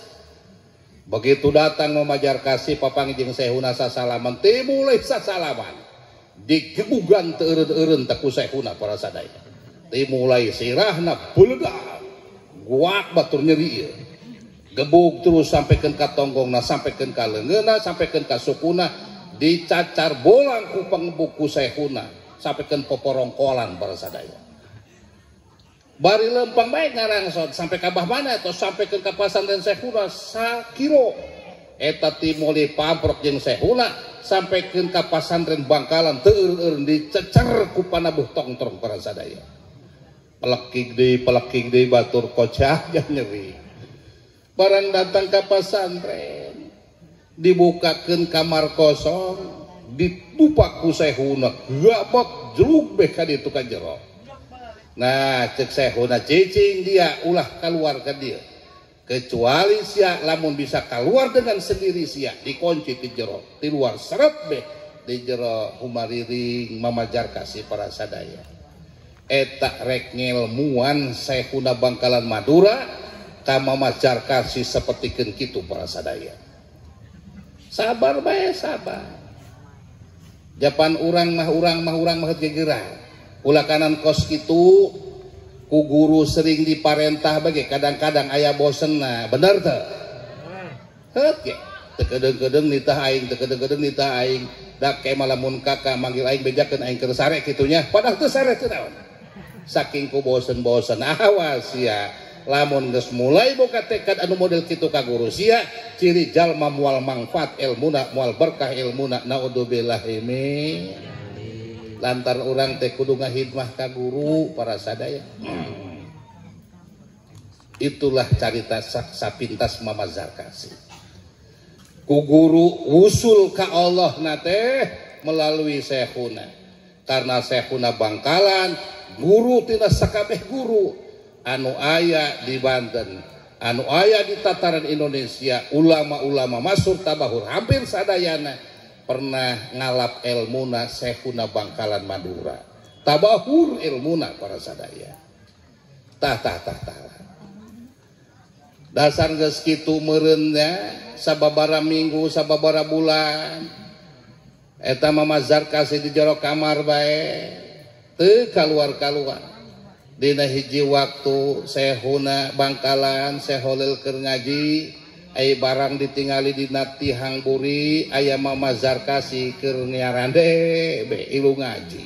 Begitu datang Mama Jarkasi papanggih jeung Syekhuna sasalaman, teu mulai sasalaman. Digebugan teu eureun-eureun teh ku Syekhuna para sadaya. Teu mulai sirahna beledak. Guak batur nyeri ieu. Gebug terus sampaikan ka tonggongna, sampaikan ka leungeunna, sampaikan ka sukuna, dicacar bolang ku pangebuk ku Syekhuna, sampaikan poporongkolan para sadaya. Bari lempang bae ngarangsot sampai ka bah mana atau sampaikan ka pasantren Syekhuna sakiro. Eta timuli pamprok jeung Syekhuna sampaikan ka pasantren Bangkalan teu eureun-eureun dicecer ku panabuh tongtrong para sadaya. Pelekik deui batur kocah jeung nyeri. Barang datang ka pasantren dibukakeun kamar kosong ditupak ku Syekhuna gabak jeluk beh ka ditu ka jero. Nah cek Syekhuna cicing dia ulah keluar ka dia kecuali sia lamun bisa keluar dengan sendiri sia dikunci di jero di luar seret beh di jero humariring Mama Jarkasi para sadaya. Eta rek ngelmuan Syekhuna Bangkalan Madura ka Mama Jarkasi sapertikeun kitu para sadaya. Sabar bae sabar. Japan urang mah urang mah urang mah gegeran. Ulah kanan kos kitu ku guru sering diparentah bage kadang-kadang aya bosenna, bener teu? Heut ge. Teu kedeung-kedeung nitah aing, teu kedeung-kedeung nitah aing. Da ke malamun kakak manggil aing bejakeun aing keur sare kitu nya, padahal teu sare teu naon. Saking ku bosen-bosen awas sia. Lamun geus mulai boga tekad anu model kitu ka guru sia, ciri jalma moal mangfaat ilmuna, moal berkah ilmuna, naudzubillahi min. Lantar urang teh kudu ngahidmah ka guru para sadaya. Itulah carita sapintas Mama Zarkasi. Ku guru usul ka Allah na teh melalui Syekhuna. Karena Syekhuna Bangkalan guru tina sakabeh guru anu aya di Banten, anu aya di tataran Indonesia, ulama-ulama masyhur tabahur hampir sadayana pernah ngalap ilmuna Syekhuna Bangkalan Madura. Tabahur ilmuna para sadaya. Tah tah tah tah. Dasar geus kitu meureunnya sababara minggu sababara bulan eta Mama Zarkasi di jero kamar bae teu kaluar-kaluar. Dina hiji waktu Syekhuna Bangkalan Syeholil keur ngaji ai barang ditingali dina tihang buri aya Mama Zarkasi keur nyarande be ilu ngaji.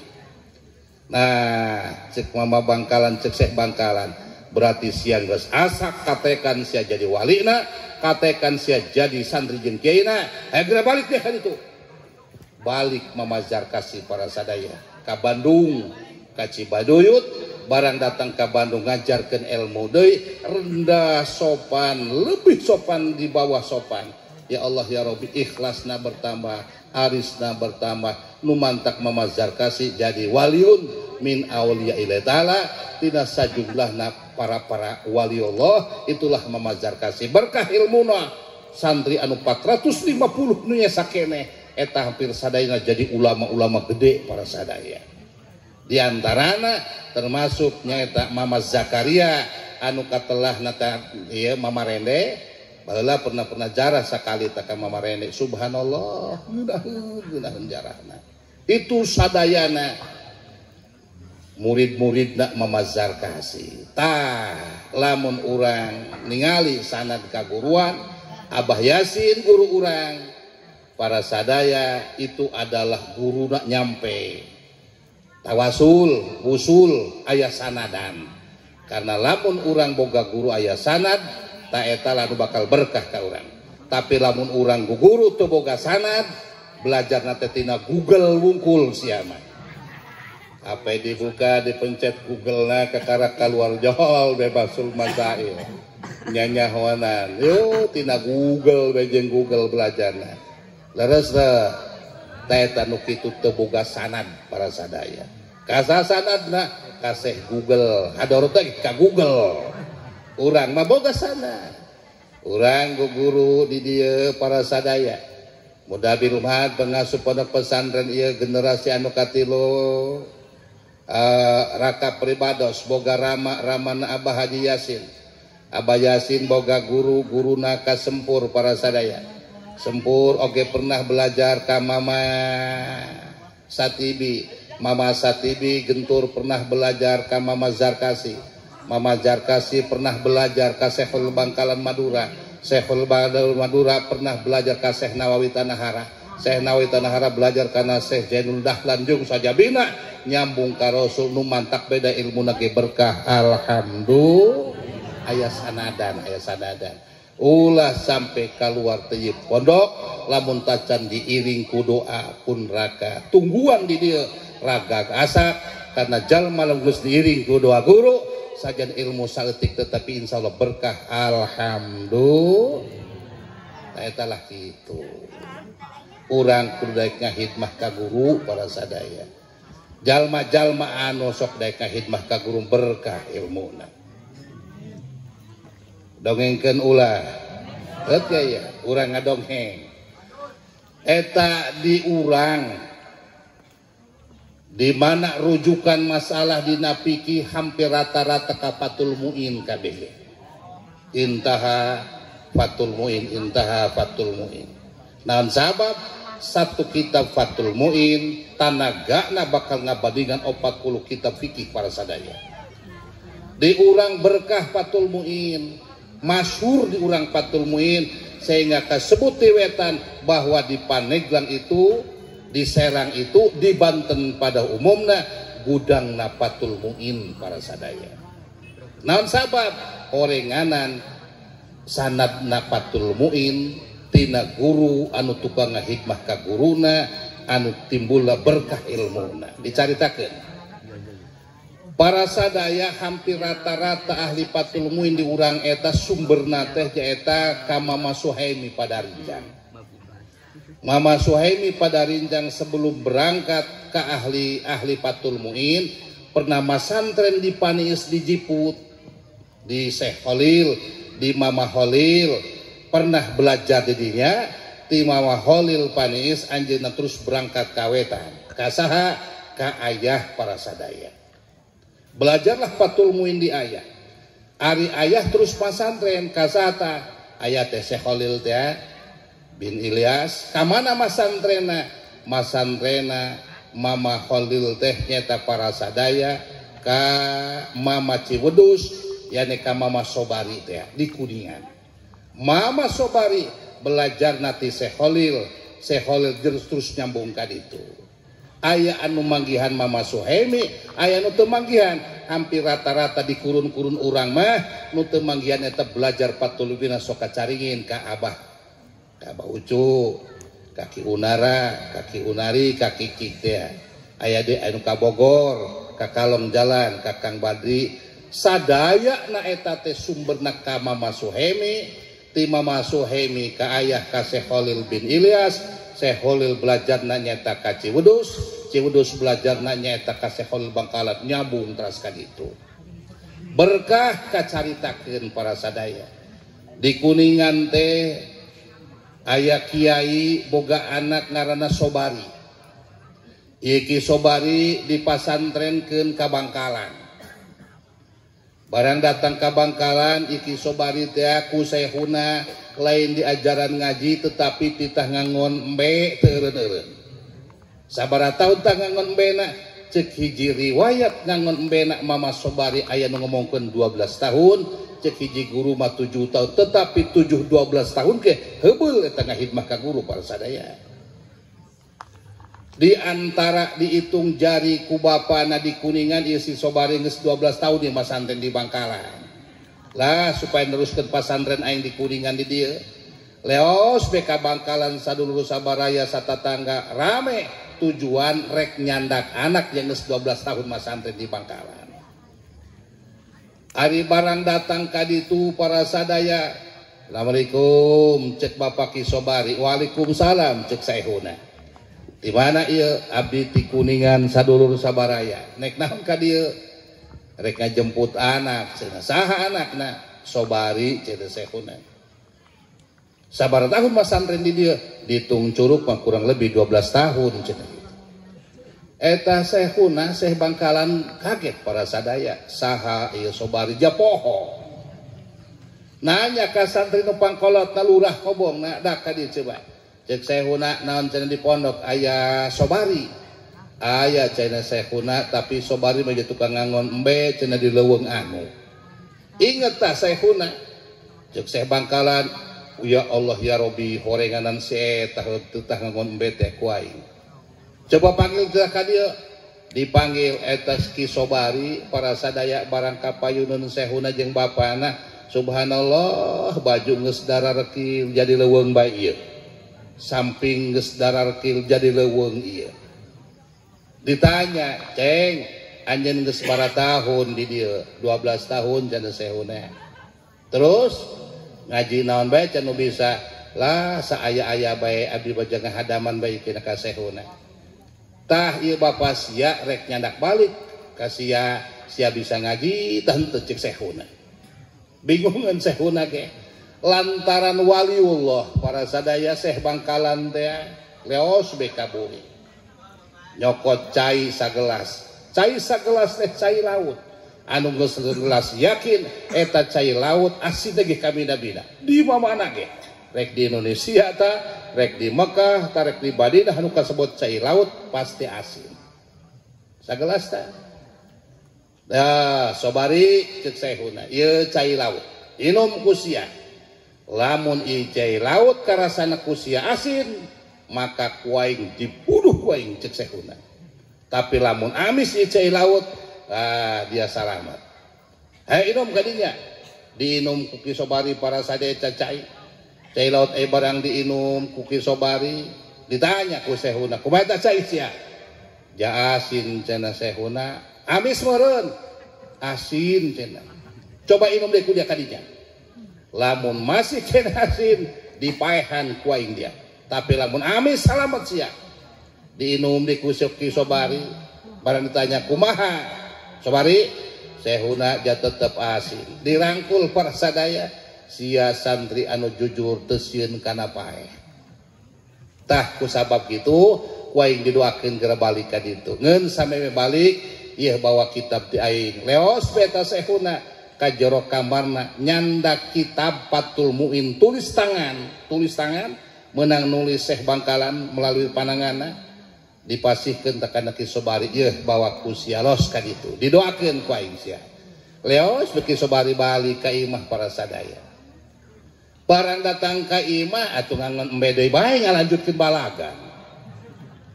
Nah cek Mama Bangkalan cek Syekh Bangkalan berarti sia geus asak katekan sia jadi walina, katekan sia jadi santri jeung kiaina. Geura balik deh kan itu. Balik Mama Zarkasi para sadaya ka Bandung, ka Cibaduyut. Barang datang ke Bandung ngajarkeun ilmu deui rendah sopan, lebih sopan di bawah sopan. Ya Allah ya Rabbi, ikhlasna bertambah, arisna bertambah, nu mantak Mama Zarkasi jadi waliun min auliya ila taala tina sajumlahna para-para wali Allah. Itulah Mama Zarkasi berkah ilmuna santri anu 450 nu sakeneh eta hampir sadayana jadi ulama-ulama gede para sadaya. Di antarana termasuk nyaeta Mama Zakaria anu katelah nata ieu Mama Rende baheula pernah jarah sakali ta ka Mama Rende. Subhanallah, ngeunaheun jarahna. Itu sadayana murid-muridna Mama Zarkasi. Tah lamun urang ningali sanad kaguruan Abah Yasin guru urang para sadaya itu adalah guruna nyampe tawasul, usul, ayah sanadan. Karena lamun urang boga guru ayah sanad, ta eta lanu bakal berkah ka urang. Tapi lamun urang guru teu boga sanad, belajarna teh tina Google wungkul sia mah. Apa dibuka dipencet Google-na kakara kaluar jol bebasul masail. Nyanyahoanan, yo tina Google we jeung Google belajarna. Leres teh ta eta nu kitu teu boga sanad para sadaya. Kasa sanadna kaseh Google, hador teh ka Google. Urang mah boga sanad. Urang guru di dieu para sadaya. Mudah birumhat pengasuh pondok pesantren ieu generasi anu katilu raka pribados boga rama ramana Abah Haji Yasin. Abah Yasin boga guru, guruna ka Sempur para sadaya. Sempur oge pernah belajar ka Mama Satibi. Mama Satibi Gentur pernah belajar ka Mama Zarkasi. Mama Zarkasi pernah belajar ka Syekhul Bangkalan Madura. Syekhul Bangkalan Madura pernah belajar ka Syekh Nawawi Tanahara. Syekh Nawawi Tanahara belajar kana Syekh Zainul Dahlan jeung sajabina nyambung ka Rasul nu mantak beda ilmu ge berkah. Alhamdulillah. Aya sanadan, aya sanadan. Ulah sampai keluar ti pondok lamun tacan diiring ku doa pun raka. Tungguan di dieu raga asak karena jalma lamun geus diiring ku doa guru sajan ilmu saeutik tetapi insyaallah berkah. Alhamdulillah. Eta lah kitu. Urang kudu daek ngahidmah ka guru para sadaya. Jalma-jalma anu sok daek ngahidmah ka guru berkah ilmuna. Dongengkeun ulah. Heut ya, urang ngadongeng. Eta di urang di mana rujukan masalah dina fikih hampir rata-rata ka Fathul Muin kabeh. Intaha Fathul Muin, intaha Fathul Muin. Naon sabab satu kitab Fathul Muin tanagana bakal ngabandingan 40 kitab fikih para sadaya. Di urang berkah Fathul Muin, masyhur di urang Fathul Muin sehingga kasebut ti wetan bahwa di Pandeglang itu, di Serang itu, di Banten pada umumna gudang na Fathul Muin para sadaya. Naon sabab orenganan sanad na Fathul Muin tina guru anu tukang ngahikmah ka guruna anu timbulna berkah ilmuna. Dicaritakeun para sadaya hampir rata-rata ahli Fathul Muin di urang eta sumberna teh nyaeta ka Mama Suhaimi Padarinjang. Mama Suhaimi Padarinjang sebelum berangkat ke ahli Fathul Muin pernah masantren di Paniis di Jiput, di Syekh Khalil, di Mama Khalil pernah belajar di dinya, di Mama Khalil Paniis anjeunna terus berangkat ka wetan, ka saha? Ka ayah para sadaya. Belajarlah Fathul Muin di ayah. Ari ayah terus pasantren ka saha? Ayah teh Syekh Khalil teh bin Ilyas. Ka mana masantrena? Masantrena Mama Khalil teh nyata para sadaya ka Mama Ciwedus, yani ka Mama Sobari teh di Kuningan. Mama Sobari belajar nati Syekh Khalil, Syekh Khalil terus nyambung ka ditu. Aya anu manggihan Mama Suhaimi, aya nu teu manggihan. Hampir rata-rata di kurun-kurun urang mah nu teu manggihan eta belajar Fathul Muin sok kacaringin ka Abah. Ka Abah Ucu, ka Ki Unara, ka Ki Unari, ka Kiki teh. Aya deui anu ka Bogor, ka Kalong Jalan, ka Kang Badri. Sadaya na eta teh sumberna ka Mama Suhaimi, ti Mama Suhaimi ka ayah ka Syekh Khalil bin Ilyas, Syekh Khalil belajar na nyata ka Ciwedus, Ciwedus belajar na nyata ka Syekh Khalil Bangkalan, nyambung teras ka ditu. Berkah kacaritakeun para sadaya. Di Kuningan teh aya kiai boga anak ngaranna Sobari. Iki Sobari dipasantrenkeun ka Bangkalan. Barang datang ka Bangkalan iki Sobari teh ku sehuna lain diajaran ngaji tetapi titah ngangon embe teu eureun-eureun. Sabaraha taun tah ngangon embena? Cek hiji riwayat ngangon embena Mama Sobari aya nu ngomongkeun 12 tahun, cek hiji guru mah 7 tahun, tetapi 7 12 tahun ke heubeul eta ngahidmah ka guru para sadaya. Di antara dihitung jari ku bapana di Kuningan ieu si Sobari geus 12 tahun ieu masantren di Bangkalan. Lah supaya neruskeun pasantren aing di Kuningan di dieu. Leos beka Bangkalan sadulur sabaraya satatangga rame tujuan rek nyandak anak yang geus 12 tahun masantren di Bangkalan. Ari barang datang ka ditu para sadaya. Assalamualaikum cek bapak Ki Sobari. Waalaikumsalam cek saehuna. Di mana ieu abdi ti Kuningan sadulur sabaraya. Nek naon ka dieu? Rek ngajemput anak, cenah saha anakna? Sobari cenah sehuna. Sabaraha tahun masantren di dieu? Ditung curug mah kurang lebih 12 tahun cenah. Eta sehuna Syekh Bangkalan kaget para sadaya, saha ieu Sobari japoho. Nanya ka santri nu pangkolot na lurah kobong na dak ka dieu coba. Cek Syekhuna naon cenah di pondok aya Sobari. Aya cenah Syekhuna tapi Sobari mah tukang ngangon embe cenah di leuweung anu. Inget tah Syekhuna. Cek Syekh Bangkalan, ya Allah ya Robi horenganan si eta teu tah ngangon embe teh ku aing. Coba panggil teh ka dieu. Dipanggil eta Ki Sobari para sadaya barang kapayunun Syekhuna jeung bapana. Subhanallah baju geus dararekil jadi leuweung bae ieu. Samping geus dararekil jadi leuweung ieu. Ditanya, "Ceng, anjeun geus sabaraha tahun di dieu?" 12 tahun cenah Syekhuna. Terus ngaji naon bae cenah nu bisa? Lah saaya-aya bae abdi baja ngahadaman bae kena ka Syekhuna. Tah ieu bapa sia rek nyandak balik ka sia, sia bisa ngaji tah henteu cek Syekhuna. Bingungan Syekhuna ge lantaran waliullah para sadaya Syekh Bangkalan teh leos be ka bumi nyokot cai sagelas teh cai laut anu geus gelas yakin eta cai laut asin teh ge kabina-bina di mana ge rek di Indonesia ta rek di Mekah ta rek di Madinah anu kasebut cai laut pasti asin sagelas teh. Dah Sobari cek Syekhuna ieu cai laut inum ku sia lamun ieu cai laut karasana ku sia asin maka ku aing dibunuh ku aing cek Syekhuna tapi lamun amis ieu cai laut ah dia salamat. Hae inum kadinya diinum ku Ki Sobari para sadaya cai cai laut barang diinum ku Ki Sobari ditanya ku Syekhuna kumaha eta cai sia ja asin cenah Syekhuna amis meureun asin cenah coba inum deui ku dia kadinya lamun masih cenah asin dipaehan ku aing dia tapi lamun amis salamet sia diinum deui ku Ki Sobari barang ditanya kumaha Sobari Syekhuna ja tetep asin dirangkul para sadaya sia santri anu jujur teu sieun kana paeh tah ku sabab kitu ku aing didoakeun geura balik ka ditu ngeun sameme balik ieu bawa kitab di aing leos beta Syekhuna ka jero kamarna nyandak kitab Fathul Muin tulis tangan menang nulis Syekh Bangkalan melalui pananganna dipasihkeun ka kana Ki Sobari ieu bawa ku sia los ka ditu didoakeun ku aing sia leos Ki Sobari balik ka imah para sadaya barang datang ka imah atuh ngangon embe deui bae ngalanjutkeun balagan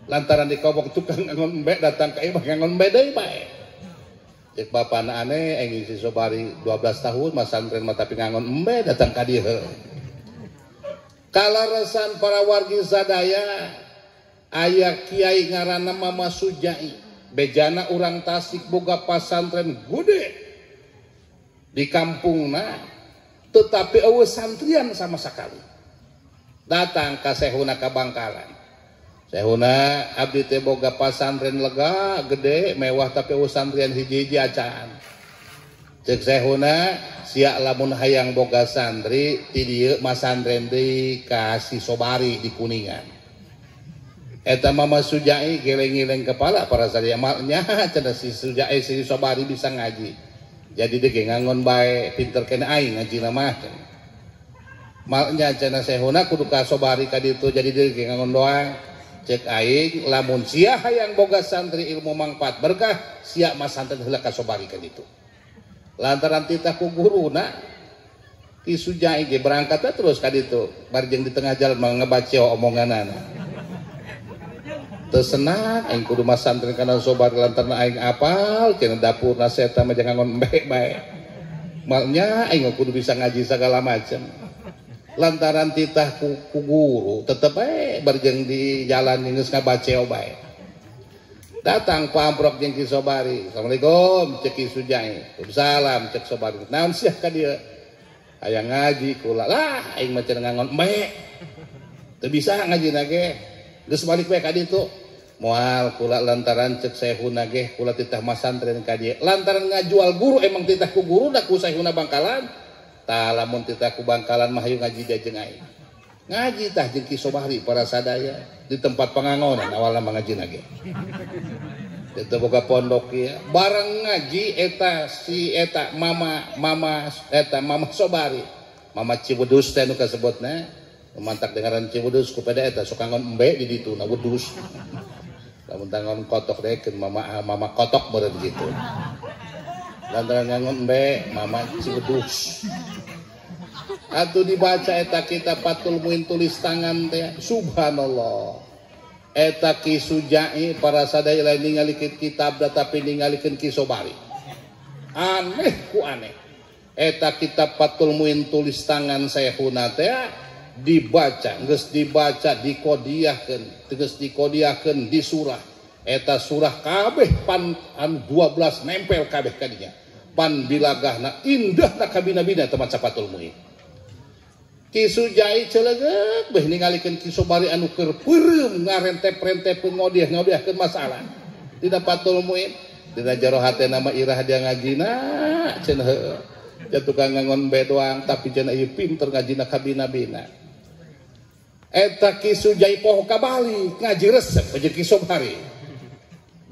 lantaran dikobok tukang ngangon embe datang ka imah ngangon embe deui bae cek bapana aneh aing si Sobari 12 tahun masantren mah tapi ngangon embe datang ka dieu kalaresan para wargi sadaya aya kiai ngaranna Mama Sujai bejana urang Tasik boga pasantren gede di kampungna tetapi eueuh santrian sama sekali datang ka Syekhuna ka Bangkalan Syekhuna abdi teh boga pasantren lega gede mewah tapi eueuh santrian hiji-hiji acan cek Syekhuna sia lamun hayang boga santri ti dieu masantren deui ka si Sobari di Kuningan eta Mama Sujai geleng-geleng kepala para sadaya malnya cenah si Sujai si Sobari bisa ngaji jadi dia ge ngangon bae pinter kene aing ngajina mah malnya cenah Syekhuna kudu ka Sobari ka ditu jadi dia ge ngangon doang cek aing lamun sia hayang boga santri ilmu mangfaat berkah sia masantren heula ka Sobari ka ditu lantaran titah ku guruna Ki Sujai ge berangkat terus ka ditu barjeng di tengah jalan mah ngebaca omonganana teu senang aing kudu masantren kana Sobari lantaran aing apal cenah dapurna eta mah jangan ngangon embe bae malnya aing kudu bisa ngaji segala macam lantaran titah ku guru tetep bae barjeng di jalan geus ngabaceo bae datang pamprok jeung Ki Sobari assalamualaikum cek Ki Sujai salam cek Sobari naon sia ka dieu aya ngaji kula lah aing mah cenah ngangon embe teu bisa ngajina ge geus balik bae ka ditu moal kula lantaran cek Syekhuna ge kula titah masantren ka dieu lantaran ngajual guru emang titah ku guru da ku Syekhuna Bangkalan tah lamun titah ku Bangkalan mah hayu ngaji dia jeung aing ngaji tah jeung Ki Sobari para sadaya di tempat pangangonan awalna mah ngajina ge Itu boga pondok ya. Bareng ngaji eta si eta mama mama eta mama Sobari. Mama Ciwedus teh nu kasebutna mantak dengaran Ciwedus ku peda eta sok ngon embe di ditu na wedus. Lamun tangon kotok dekeun mama mama kotok meureun kitu. Lantaran ngangon embe mama Ciwedus. Atuh dibaca eta kitab Fathul Muin tulis tangan teh subhanallah. Eta Ki Sujai para sadaya lain ningalikeun kitab tapi ningalikeun Ki Sobari. Aneh ku aneh. Eta kitab Fathul Muin tulis tangan Syekhuna teh dibaca, geus dibaca dikodiahkeun, geus dikodiahkeun di surah. Eta surah kabeh pan anu 12 nempel kabeh kadinya. Pan bilagahna indahna kabina-bina teh maca Fathul Muin. Ki Sujai celegeuk beh ningalikeun Ki Sobari anu keur peureum ngarentep-rentep ngodiah-ngodiahkeun masalah. Dina Fathul Muin, dina jero hatena mah irah dia ngajina cenah heueuh. Ja tukang ngangon be doang tapi cenah ieu pinter ngajina kabina-bina. Eta Ki Sujai poho kabalik ngaji resep jeung Ki Sobari.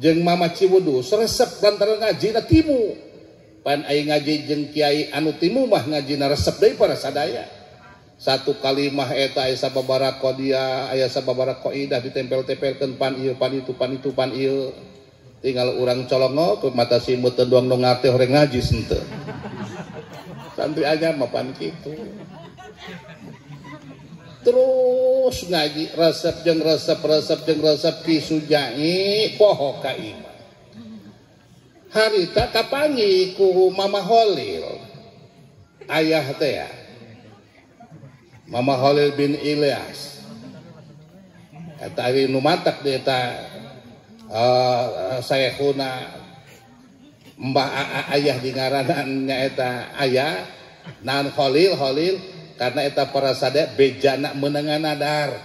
Jeung Mama Ciwedus resep lantaran ngajina timu. Pan ai ngaji jeung kiai anu timu mah ngajina resep deui para sadaya. Satu kalimah eta aya sababaraha qodiah, aya sababaraha qaidah ditempel-tempelkeun pan ieu pan itu pan itu pan ieu. Tinggal urang colongo ke mata simut teu doang nu ngarti horeng ngaji henteu. Santri aja mah pan kitu. Terus ngaji resep jeung resep resep jeung resep Ki Sujai poho ka imah. Harita kapanggih ku Mama Holil. Ayah teh ya. Mama Holil bin Ilyas. Eta ari nu matak di eta Syekhuna mbah ayah di ngaranan nyaeta ayah nan Holil Holil karena eta para sadaya bejana meunangan nadar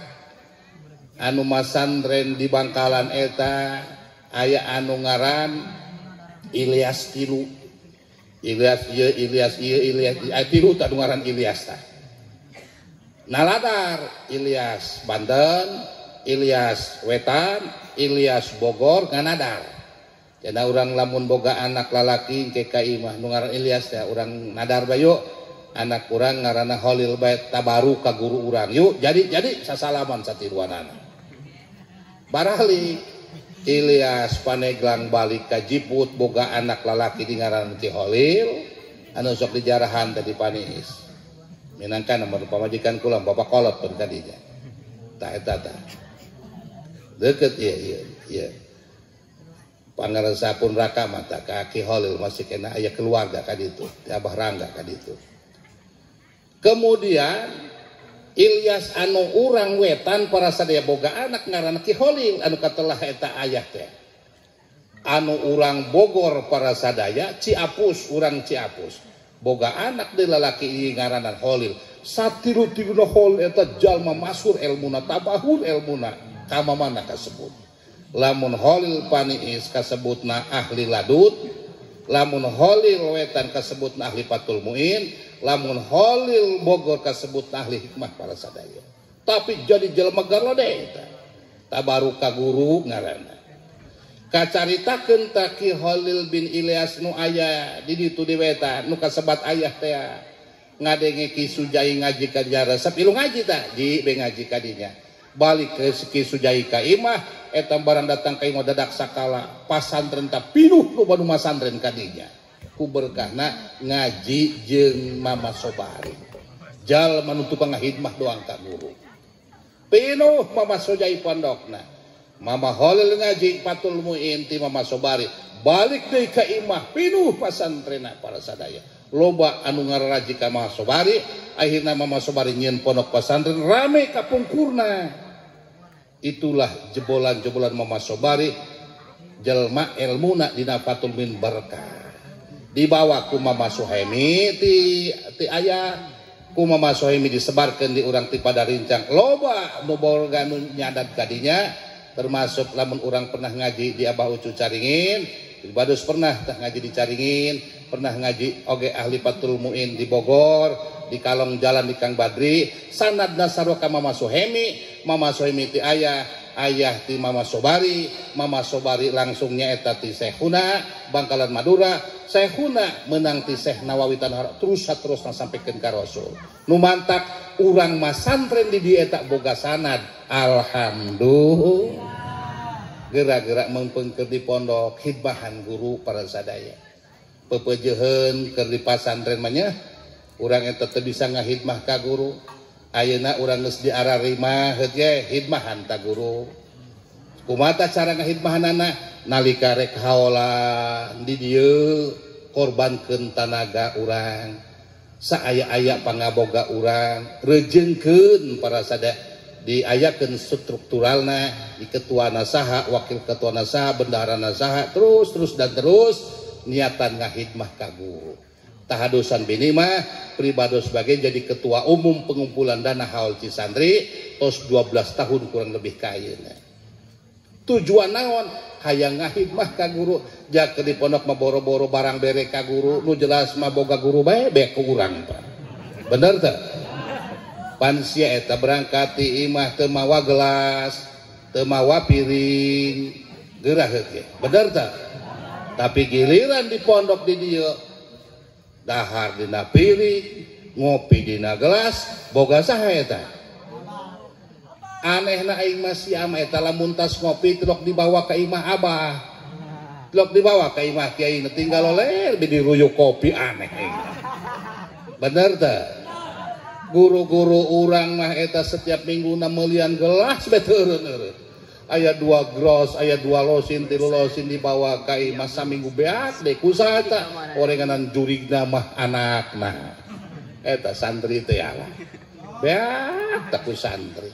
anu masantren di Bangkalan eta aya anu ngaran Ilyas tilu Ilyas ieu Ilyas ieu Ilyas tilu tah nu ngaran Ilyas tah naladar Ilyas Banten, Ilyas Wetan, Ilyas Bogor nganadar. Cenah urang lamun boga anak lalaki ke ka imah nu ngaran Ilyas teh urang nadar bae anak urang ngaranna Holil bae tabaru ka guru urang. Yuk jadi sasalaman satiruanana. Barali Ilyas Paneglang balik ka Jiput boga anak lalaki di ngaran Ki Holil anu sok dijarahan tadi Panis. Minangkan nomor pamajikan kula bapak kolot pun kadinya. Tah eta tah. Deket ieu ieu ieu. Pangarsa pun raka mata ka Ki Holil masih kena aya keluarga kaditu, ti Abah Rangga kaditu. Kemudian Ilyas anu urang wetan para sadaya boga anak ngaranna Ki Holil anu katelah eta ayah teh. Anu urang Bogor para sadaya Ciapus urang Ciapus. Boga anak deui lalaki ieu ngaranna Holil. Satiru-tiruna Holil eta jalma masyhur elmuna tabahun elmuna ka mamana kasebut. Lamun Holil paniis kasebutna ahli ladut, lamun Holil wetan kasebutna ahli Fathul Muin, lamun Holil Bogor kasebutna ahli hikmah para sadaya. Tapi jadi jelema garlode eta. Tabaru ka guru ngaranna. Kacaritakeun ta Ki Holil bin Ilyas nu aya di ditu di wetan nu kasebat ayah teh ngadenge Ki Sujai ngaji ka resep ilu ngaji tah di be ngaji ka dinya. Balik ke Ki Sujai ka imah eta barang datang ka imah dadak sakala pasantren ta pinuh nu banu masantren ka dinya. Ku berkahna ngaji jeung Mama Sobari. Jalma nu tukang ngahidmah doang ka guru. Pinuh Mama Sujai pondokna. Mama Holil ngaji Fathul Muin ti Mama Sobari balik deui ka imah pinuh pasantrena para sadaya loba anu ngararaji ka Mama Sobari akhirna Mama Sobari nyieun pondok pasantren rame kapungkurna. Itulah jebolan-jebolan Mama Sobari jelma elmuna dina Fathul Muin berkah dibawa ku Mama Suhaimi ti ayah ku Mama Suhaimi disebarkeun di urang ti Padarincang loba nu boga nu nyadat kadinya. Termasuk lamun orang pernah ngaji di Abah Ucu Caringin, di Badus pernah tah ngaji di Caringin, pernah ngaji oge ahli Fathul Muin di Bogor, di Kalong Jalan di Kang Badri, sanadna sarua ka Mama Suhaimi, Mama Suhaimi ti ayah, ayah ti Mama Sobari, Mama Sobari langsungnya eta ti Syekhuna Bangkalan Madura, Syekhuna menang ti Syekh Nawawi Tanah terus terus sampaikan ka Rasul. Nu mantak urang masantren di dieu eta boga sanad. Alhamdulillah. Gerak-gerak mengpengker di pondok khidmahan guru para sadaya. Pepejeheun keur di pasantren mah nya urang eta teu bisa ngahidmah ka guru. Ayeuna urang geus diararima heuh ge khidmahan ta guru. Kumaha cara ngahidmahanana? Nalika rek haolan di dieu korbankeun tanaga urang, saaya-aya pangaboga urang, rejeungkeun para sadaya. Diayakeun strukturalna di ketua nasaha, wakil ketua nasaha, bendahara nasaha, terus terus dan terus niatan ngahidmah ka guru. Tahadusan bini mah pribados sebagai jadi ketua umum pengumpulan dana haul Cisantri tos 12 tahun kurang lebih ka ayeuna. Tujuan naon? Hayang ngahidmah ka guru. Jak di pondok mah boro-boro barang bere ka guru, nu jelas mah boga guru bae beak ku urang tah. Bener teh? Pansia eta berangkat ti imah teu mawa gelas, teu mawa piring, gerah heuh. Bener teh? Tapi giliran di pondok di dieu dahar dina piring, ngopi dina gelas, boga saha eta? Anehna aing mah sia mah eta lamun tas ngopi tilok dibawa ka imah abah. Tilok dibawa ka imah kiai tinggal oler diruyuk kopi aneh aing. Bener teh? Guru-guru urang mah eta setiap minggu meulian gelas bae teu eureun-eureun. Aya 2 gros, aya 2 losin, 3 losin dibawa ka imah saminggu beak deui ku saha eta orenganan jurigna mah anakna. Eta santri teh lah. Beak teh ku santri.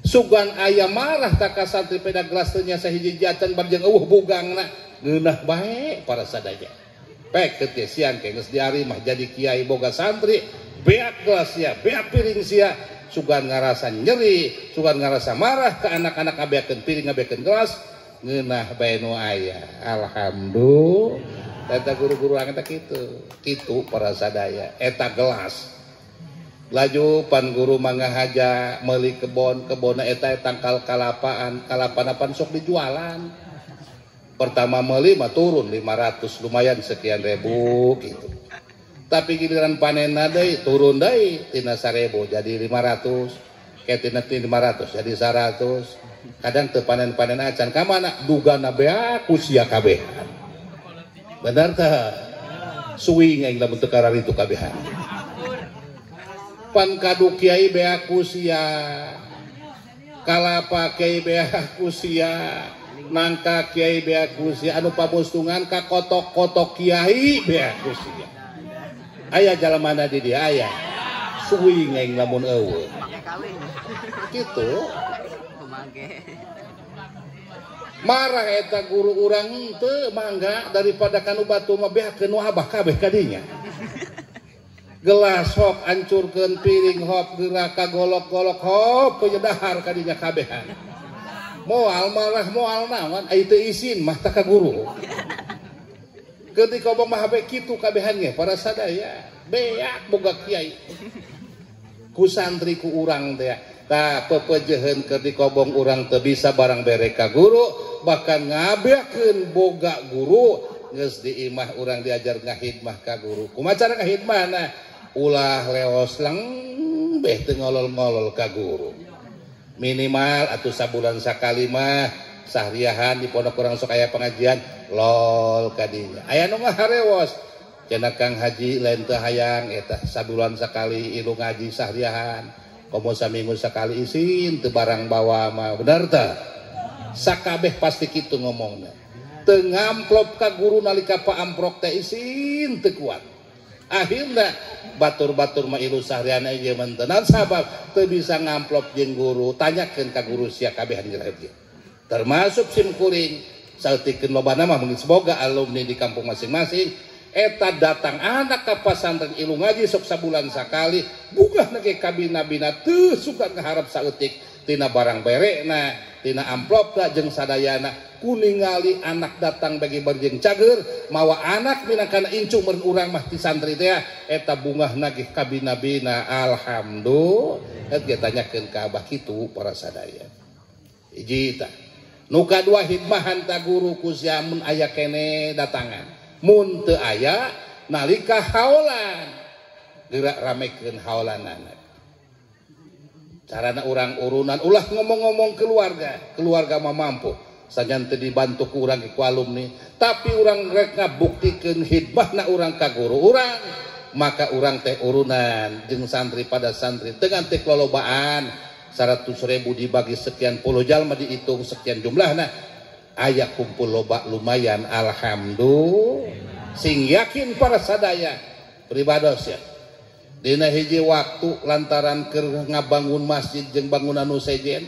Sugan aya marah tak ka santri peda gelas teh nya sahiji jacan bar jeung eueuh bugangna ngeunah bae para sadaya. Pek teh siang ke geus diari mah jadi kiai boga santri. Beak gelas sia, beak piring sia, sugan ngarasa nyeri, sugan ngarasa marah ke anak-anak ngabeakeun piring ngabeakeun gelas, ngeunah bae nu aya. Alhamdulillah. Eta guru-guru urang eta kitu, kitu para sadaya, eta gelas. Laju pan guru mangahaja meuli kebon, kebonna eta tangkal kalapaan, kalapana pan sok dijualan. Pertama meuli mah turun 500 lumayan sekian ribu gitu. Tapi giliran panen deui turun deui tina 1000 jadi 500, ke tina 500 jadi 100. Kadang teu panen-panen acan ka mana dugana beak ku sia kabehan. Bener teh? Suwi aing lamun teu kararitu kabehan. Pan kadu kiai beak ku sia, kalapa kiai beak ku sia, nangka kiai beak ku sia, anu pamustungan ka kotok-kotok kiai beak ku sia. Aya jalan mana di dia aya suwi aing lamun eueuh kitu marah eta guru urang teu mangga daripada kanu batu mah beakeun nu abah kabeh kadinya gelas hok ancurkeun piring hok geura ka golok-golok hop penyedahar kadinya kabehan moal marah moal naon ai teu isin mah ta ka guru. Ketika obong mah bae kitu kabehan ge para sadaya beak boga kiai ku santri ku urang teh tah pepejeheun keur dikobong urang teu bisa barang bere ka guru bahkan ngabeakeun boga guru geus di imah urang diajar ngahidmah ka guru. Kumaha cara ngahidmahna? Ulah leos lembeh teu ngolol-ngolol ka guru. Minimal atuh sabulan sakali mah sahriahan di pondok urang sok aya pengajian lol kadinya. Aya nu ngaharewos cenah Kang Haji lain teu hayang eta sabulan sakali ilu ngaji sahriahan komo saminggu sakali isin teu barang bawa mah bener teh? Sakabeh pasti kitu ngomongna. Teu ngamplop ka guru nalika paamprok teh isin teu kuat. Akhirna batur-batur mah ilu sahriana ieu mentenan sabab teu bisa ngamplop jeung guru tanyakeun ka guru sia kabehan jelema. Termasuk sim kuring saeutikeun lobana mah mungkin semoga alumni di kampung masing-masing eta datang anak ka pasantren ilu ngaji sok sabulan sakali bugah ge kabina-bina teu suka ngaharep saeutik tina barang berekna tina amplopna jeung sadayana kuningali anak datang bagi berjeng cager mawa anak minangkana incu meureun urang mah ti santri teh eta bungahna ge kabina-bina. Alhamdulillah eta tanyakeun ka abah kitu para sadaya. Hiji tah. Nu kadua hikmahan ta guru ku sia mun aya kene datangan. Mun teu aya nalika haolan gerak ramekeun haolanana. Carana urang urunan ulah ngomong-ngomong keluarga, keluarga mah mampu sajan teu dibantu ku urang ku alumni, tapi urang rek ngabuktikeun hikmahna urang ka guru urang, maka urang teh urunan jeung santri pada santri dengan teh lolobaan 100.000 dibagi sekian puluh jalma dihitung sekian jumlahna aya kumpul loba lumayan alhamdulillah sing yakin para sadaya pribados ya. Dina hiji waktu lantaran keur ngabangun masjid jeung bangunan nu sejen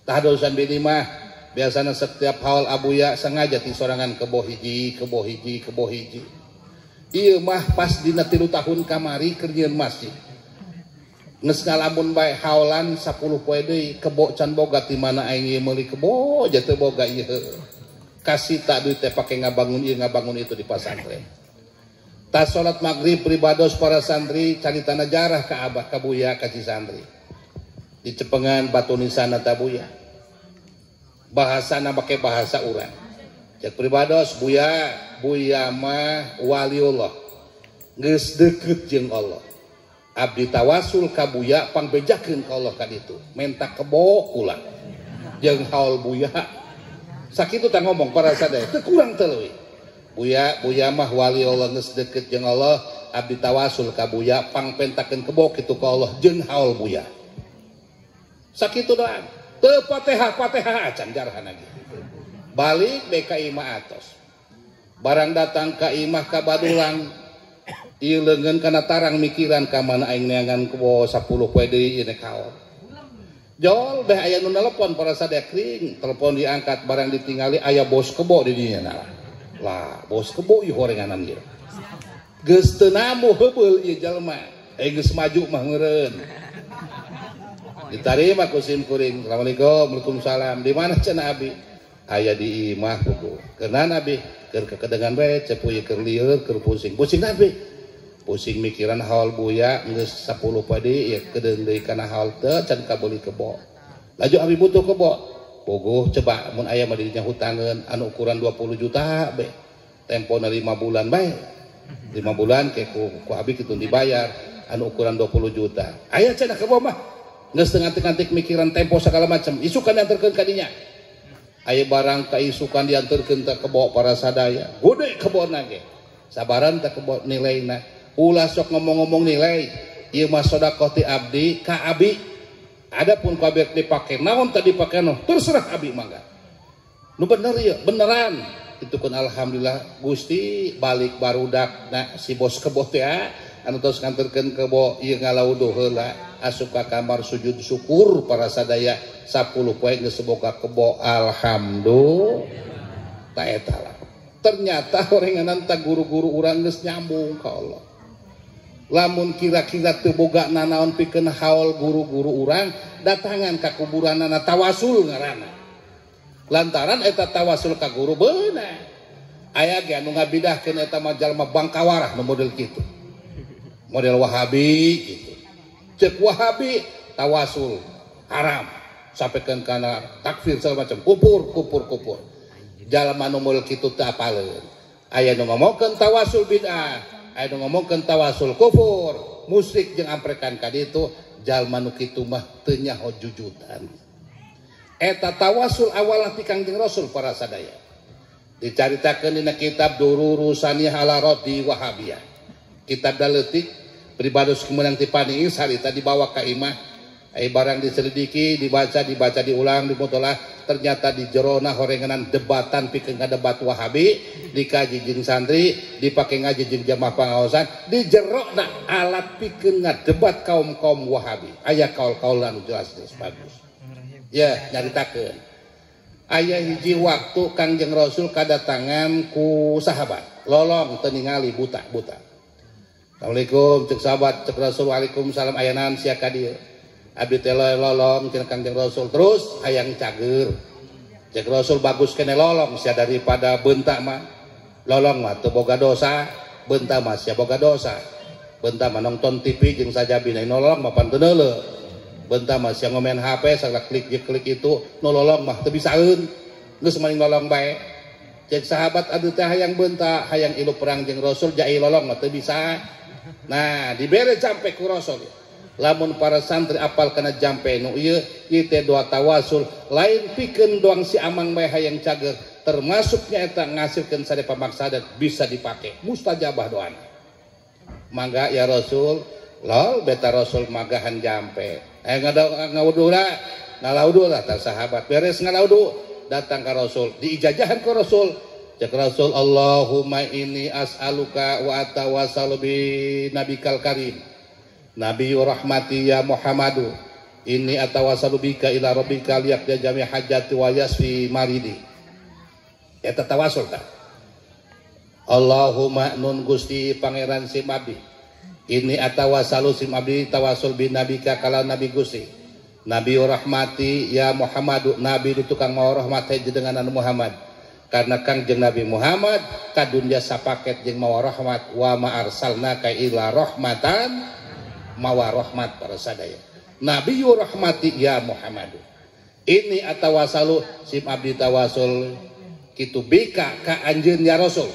tah dosan bini mah biasana setiap haul abuya sengaja ti sorangan kebo hiji kebo hiji kebo hiji ieu mah pas dina 3 tahun kamari keur nyieun masjid geus ngalamun bae haolan 10 poe deui kebo can boga ti mana aing ieu meuli kebo ja teu boga ieu kasih tak duit teh pake ngabangun ieu ngabangun itu di pasantren. Tas salat maghrib pribados para santri caritana jarah ka abah ka buya ka si santri di cepengan batu nisana tabuya bahasana make bahasa urang cek pribados buya buya mah waliullah geus deukeut jeung Allah abdi tawasul ka buya pangbejakeun ka Allah ka ditu menta kebo kula jeung haul buya sakitu tah ngomong para sadaya teu kurang teu leuwih. Buya, buya mah wali Allah geus deukeut jeung Allah, abdi tawasul ka buya pangpentakeun kebo kitu ka Allah jeung haul buya. Sakitu doang. Teu Fatihah-Fatihah acan jarahana ge. Balik be ka imah atos. Barang datang ka imah ka badulang, ieu leungeun kana tarang mikiran ka mana aing neangan kebo 10 poe deui ieu haul. Jol beh aya nu nelepon para sadaya kring, telepon diangkat barang ditingali aya bos kebo di dinya nah. Lah bos kebo ieu horenganan ieu geus teu namu heubeul ieu jalma geus maju mah meureun ditarima ku sim kuring assalamualaikum waalaikumsalam di mana cenah abi aya di imah pugu keuna abi keur kekedengan bae cepu ieu keur lieur keur pusing pusing abi pusing mikiran haul buya geus 10 poe deui ieu kedeung deui kana haul teu can kabeuli kebo laju abi butuh kebo pogo coba mun aya mah dirinya hutangeun anu ukuran 20 juta be tempona 5 bulan bae 5 bulan ke ku abi kitu dibayar anu ukuran 20 juta aya cenah kebo mah geus teu ngantik-ngantik mikiran tempo segala macam isukan dianterkeun ka dinya aya barang ka isukan dianterkeun ka kebo para sadaya gede kebona ge sabaran teh kebo nilaina ulah sok ngomong-ngomong nilai ieu mah sedekah ti abdi ka abi. Adapun kabeh dipake naon tadi dipake noh terserah abi mangga. Nu bener ieu, beneran. Itu kun alhamdulillah Gusti balik barudak na si bos kebo teh anu tos nganterkeun kebo ieu ngalauduh heula asup ka kamar sujud syukur para sadaya 10 poe geus boga kebo alhamdulillah. Ta eta lah. Ternyata horenganan ta guru-guru urang geus nyambung ka Allah. Lamun kira-kira teu boga nanaon pikeun haul guru-guru urang datangan ka kuburanana tawasul ngaranna lantaran eta tawasul ka guru beunang aya ge anu ngabidahkeun eta mah jalma bangkawarah nu model kitu model Wahabi kitu ceuk Wahabi tawasul haram sampikeun kana takfir segala macam kupur kupur kupur jalma nu model kitu teu apaleun aya nu ngomongkeun tawasul bid'ah aya nu ngomongkeun tawasul kufur musyrik jeung amprekan ka ditu jalma nu kitu mah teu nyaho jujutan eta tawasul awalna ti Kangjeng Rasul para sadaya dicaritakeun dina kitab Dururusani ala Radi Wahabiyah kitab daleutik pribados kemenang ti Paniis harita dibawa ka imah aya barang diselidiki dibaca dibaca diulang dimutolaah ternyata di jerona horenganan debatan pikeun ngadebat Wahabi dikaji jeung santri dipake ngaji jeung jamaah pangaosan di jerona alat pikeun ngadebat kaum-kaum Wahabi aya kaul-kaulan jelas-jelas bagus ya nyaritakeun aya hiji waktu Kangjeng Rasul kadatangan ku sahabat lolong teu ningali buta-buta Assalamualaikum cek sahabat cek Rasul waalaikumsalam aya naon sia ka dieu abdi teh lolong cenah Kangjeng Rasul terus hayang cager cek Rasul bagus kene lolong sia daripada bentak mah lolong mah teu boga dosa bentak mah sia boga dosa bentak mah nonton TV jeung sajabina nolong mah pan teu neuleuh Bentah masih ngomen HP salah klik klik itu nu lolong mah teu bisaeun. Geus maling lolong bae. Cek sahabat aduh teh hayang beunta, hayang ilu perang jeung Rasul jai lolong mah teu bisa. Nah, dibere jampe ku Rasul. Lamun para santri apal kana jampe nu ieu, ieu teh doa tawasul, lain pikeun doang si amang bae hayang cager, termasuknya eta ngasilkeun sade pamaksadan bisa dipake, mustajabah doana. Mangga ya Rasul, lol beta Rasul magahan jampe. Ngawudu lah, ngalaudu lah tak sahabat beres ngalaudu datang ke Rasul, diijajahan ke Rasul. Cek Rasul, Allahumma inni as'aluka wa atawassalu bi nabikal karim nabiyyu rahmati ya Muhammadu inni atawassalu bika ila rabbika liyaqdi jami hajati wa yasfi maridi. Eta tawasul tah. Allahumma nun Gusti Pangeran sim abdi, ini atawassalu sim abdi tawasul bi nabika kala nabi Gusti nabi rahmati ya Muhammadu, nabi itu tukang mau rahmat jenengan Muhammad, karena Kangjeng Nabi Muhammad kadunya sapaket jeung mawa rahmat, wa ma arsalnaka illa rahmatan, mawa rahmat para sadaya. Nabiyyu rahmati ya Muhammadu ini atawassalu sim abdi tawasul kitu bika ka anjeun ya Rasul.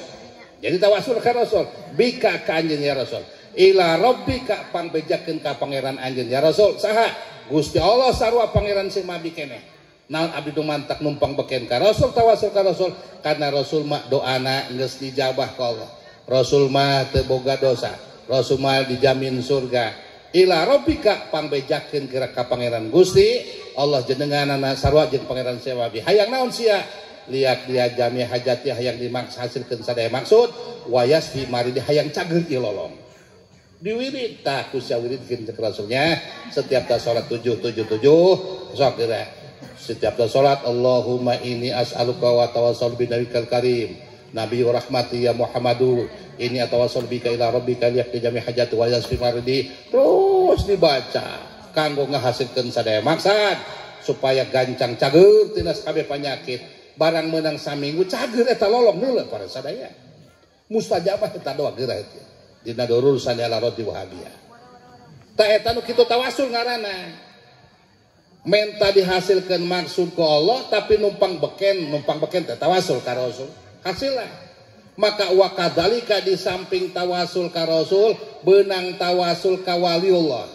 Jadi tawasul ka Rasul, bika ka anjeun ya Rasul, ila rabbika pangbejakeun ka pangeran anjeun ya Rasul. Saha? Gusti Allah sarua pangeran sing abdi keneh. Naon abdi dumantak numpang beken ka Rasul, tawasul ka Rasul, karena Rasul mah doana geus dijabah ka Allah. Rasul mah teu boga dosa, Rasul mah dijamin surga. Ila rabbika pangbejakeun ka pangeran Gusti Allah jenenganana sarua jeung pangeran sing abdi. Hayang naon sia? Liak dia jami hajati hayang dimaksasilkeun sadaya maksud, wayas fi maridi hayang cager ieu lolong. Diwirid tah ku sia wiridkeun cek Rasulnya setiap ta salat 7 7 7 sok geura. Setiap ta salat Allahumma inni as'aluka wa tawassalu bi nabikal karim nabiyyu rahmati ya Muhammadu inni atawassalu bika ila rabbika liyaqdi jami hajati wa yasfi maridi. Terus dibaca kanggo ngahasilkeun sadaya maksad supaya gancang cager tina kabeh panyakit. Barang menang saminggu cager eta lolong heula para sadaya. Mustajabah eta doa geura eta. Dina dorul sanyala roti wahabiyah. Ta eta nu kitu tawasul ngaranna. Menta dihasilkeun maksud ku Allah tapi numpang beken teh tawasul ka Rasul. Hasillah. Maka wa kadzalika di samping tawasul ka Rasul, beunang tawasul ka waliullah.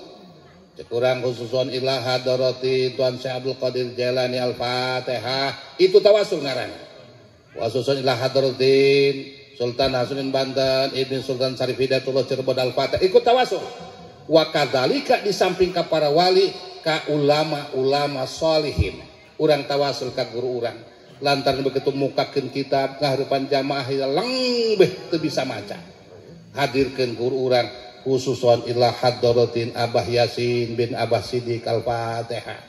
Cek urang khususon ila hadarati Tuan Syekh Abdul Qadir Jailani Al-Fatihah, itu tawasul ngaranna. Wa khususon ila hadaratin Sultan Hasanuddin Banten, Ibn Sultan Syarif Hidayatullah Cirebon Al-Fatih, ikut tawasul. Wa kadzalika di samping ka para wali, ka ulama-ulama solihin. Urang tawasul ka guru urang. Lantaran begitu mukakeun kitab kaharepan jamaah lengbeh teu bisa maca. Hadirkeun guru urang khususon ila hadratin Abah Yasin bin Abah Siddiq Al-Fatihah.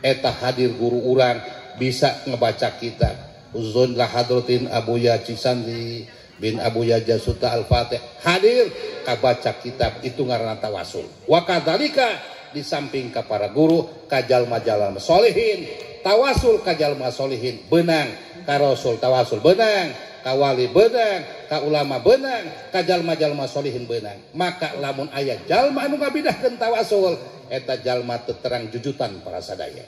Eta hadir guru urang bisa ngebaca kitab. Khususon ila hadratin Abu Ya Cisandi bin Abu Yajasuta Al-Fatih hadir kabaca kitab, itu ngaranna tawasul. Wa kadzalika di samping ka para guru ka jalma-jalma solihin, tawasul ka jalma solihin beunang, ka Rasul tawasul beunang, ka wali beunang, ka ulama beunang, ka jalma-jalma solihin beunang. Maka lamun aya jalma anu ngabidahkeun tawasul, eta jalma teu terang jujutan para sadaya.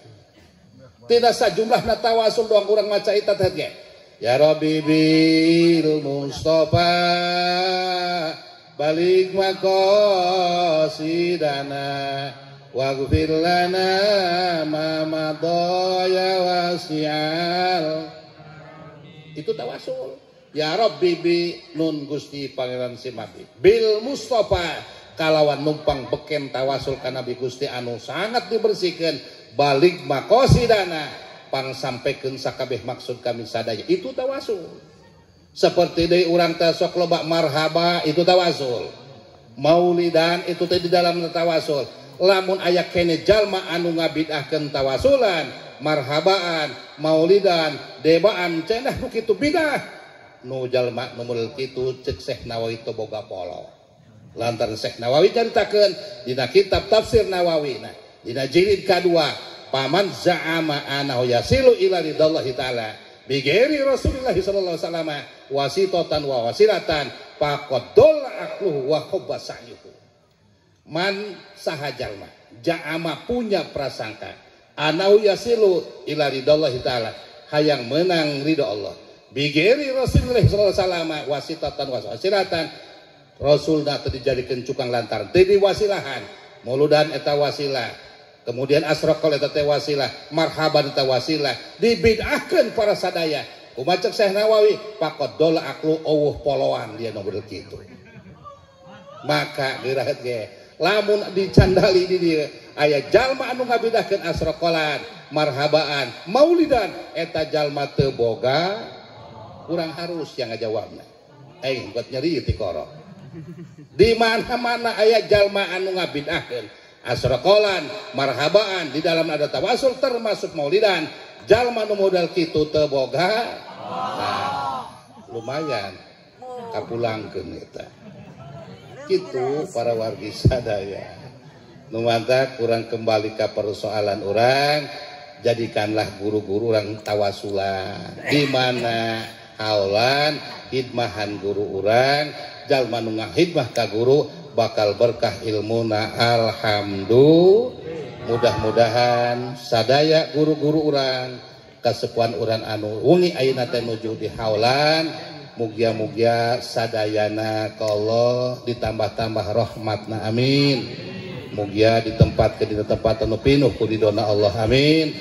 Tidak sajumlahna tawasul doang urang maca eta teh ge. Ya Rabbi bil Mustafa balik maqasidana waghfir lana ma madha ya wasi'al. Itu tawasul. Ya Rabbi bi nun Gusti Pangeran Simabi bil Mustafa kalawan numpang beken tawasul ka Nabi Gusti anu sangat dibersihkan balik maqasidana pang sampaikan sakabeh maksud kami sadaya, itu tawasul. Seperti deui urang teh sok loba marhaba, itu tawasul. Maulidan itu teh di dalam tawasul. Lamun aya kene jalma anu ngabidahkeun tawasulan, marhabaan, maulidan, debaan, cenah nu kitu bidah. Nu jalma nu model kitu ceuk Syekh Nawawi teu boga polo. Lantaran Syekh Nawawi caritakeun dina kitab tafsir Nawawi, nah dina jilid kadua, paman za'ama anahu yasilu ila ridallahi ta'ala bighairi Rasulillah sallallahu alaihi wasallam wasitatan wa wasilatan faqad dalla aqluhu wa khaba sa'yuhu. Man saha jalma ja'ama punya prasangka anau yasilu ila ridallahi ta'ala hayang menang ridho Allah bigeri Rasulullah sallallahu alaihi wasallam wasitatan wasilatan Rasulna teu dijadikeun cukang lantaran teu diwasilahan muludan eta wasilah kemudian asraqal eta teh wasilah marhaban eta wasilah dibid'ahkeun para sadaya kumaha cek Syekh Nawawi faqad dola aqlu eueuh poloan dia nu kitu maka geuraheut ge lamun dicandali di dieu aya jalma anu ngabidahkeun asraqalan marhabaan maulidan eta jalma teu boga kurang harus yang ngajawabna aing buat nyeri ti koro di mana-mana aya jalma anu ngabidahkeun asraqalan marhabaan di dalam ada tawasul termasuk maulidan jalma nu modal kitu teu boga nah, lumayan kapulangkeun eta kitu para wargi sadaya nu mantap kurang kembali ke persoalan orang jadikanlah guru-guru orang tawasulan di mana haulan hidmahan guru orang jalma nu ngahidmah ka guru bakal berkah ilmuna alhamdulillah mudah-mudahan sadaya guru-guru urang kasepuhan urang anu wengi ayeuna teh nuju di haulan mugia-mugia sadayana ka Allah ditambah-tambah rahmatna amin mugia di tempat ke dina tempat anu pinuh ku ridona Allah amin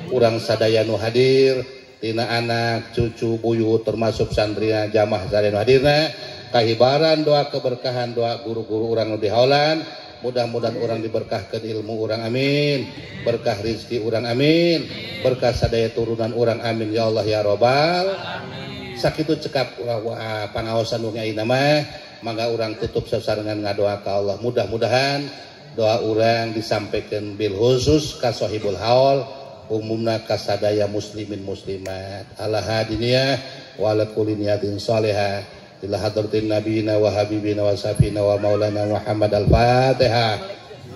urang sadaya nu hadir tina anak cucu buyut termasuk santria jamaah sadaya nu hadirna kahibaran doa keberkahan doa guru-guru urang nu di haulan mudah-mudahan orang diberkahkan ilmu orang amin berkah rezeki orang amin berkah sadaya turunan orang amin ya Allah ya robbal sakitu cekap pangaosan wengi ayeuna mah mangga urang tutup sasarengan ngadoa ka Allah mudah-mudahan doa urang disampaikan bil khusus ka sahibul haul umumna ka sadaya muslimin muslimat ala hadiniyah wa ala kulli niyatin salihah ila hadratin nabiyina wa habibina wa safina wa maulana Muhammad al-Fatihah.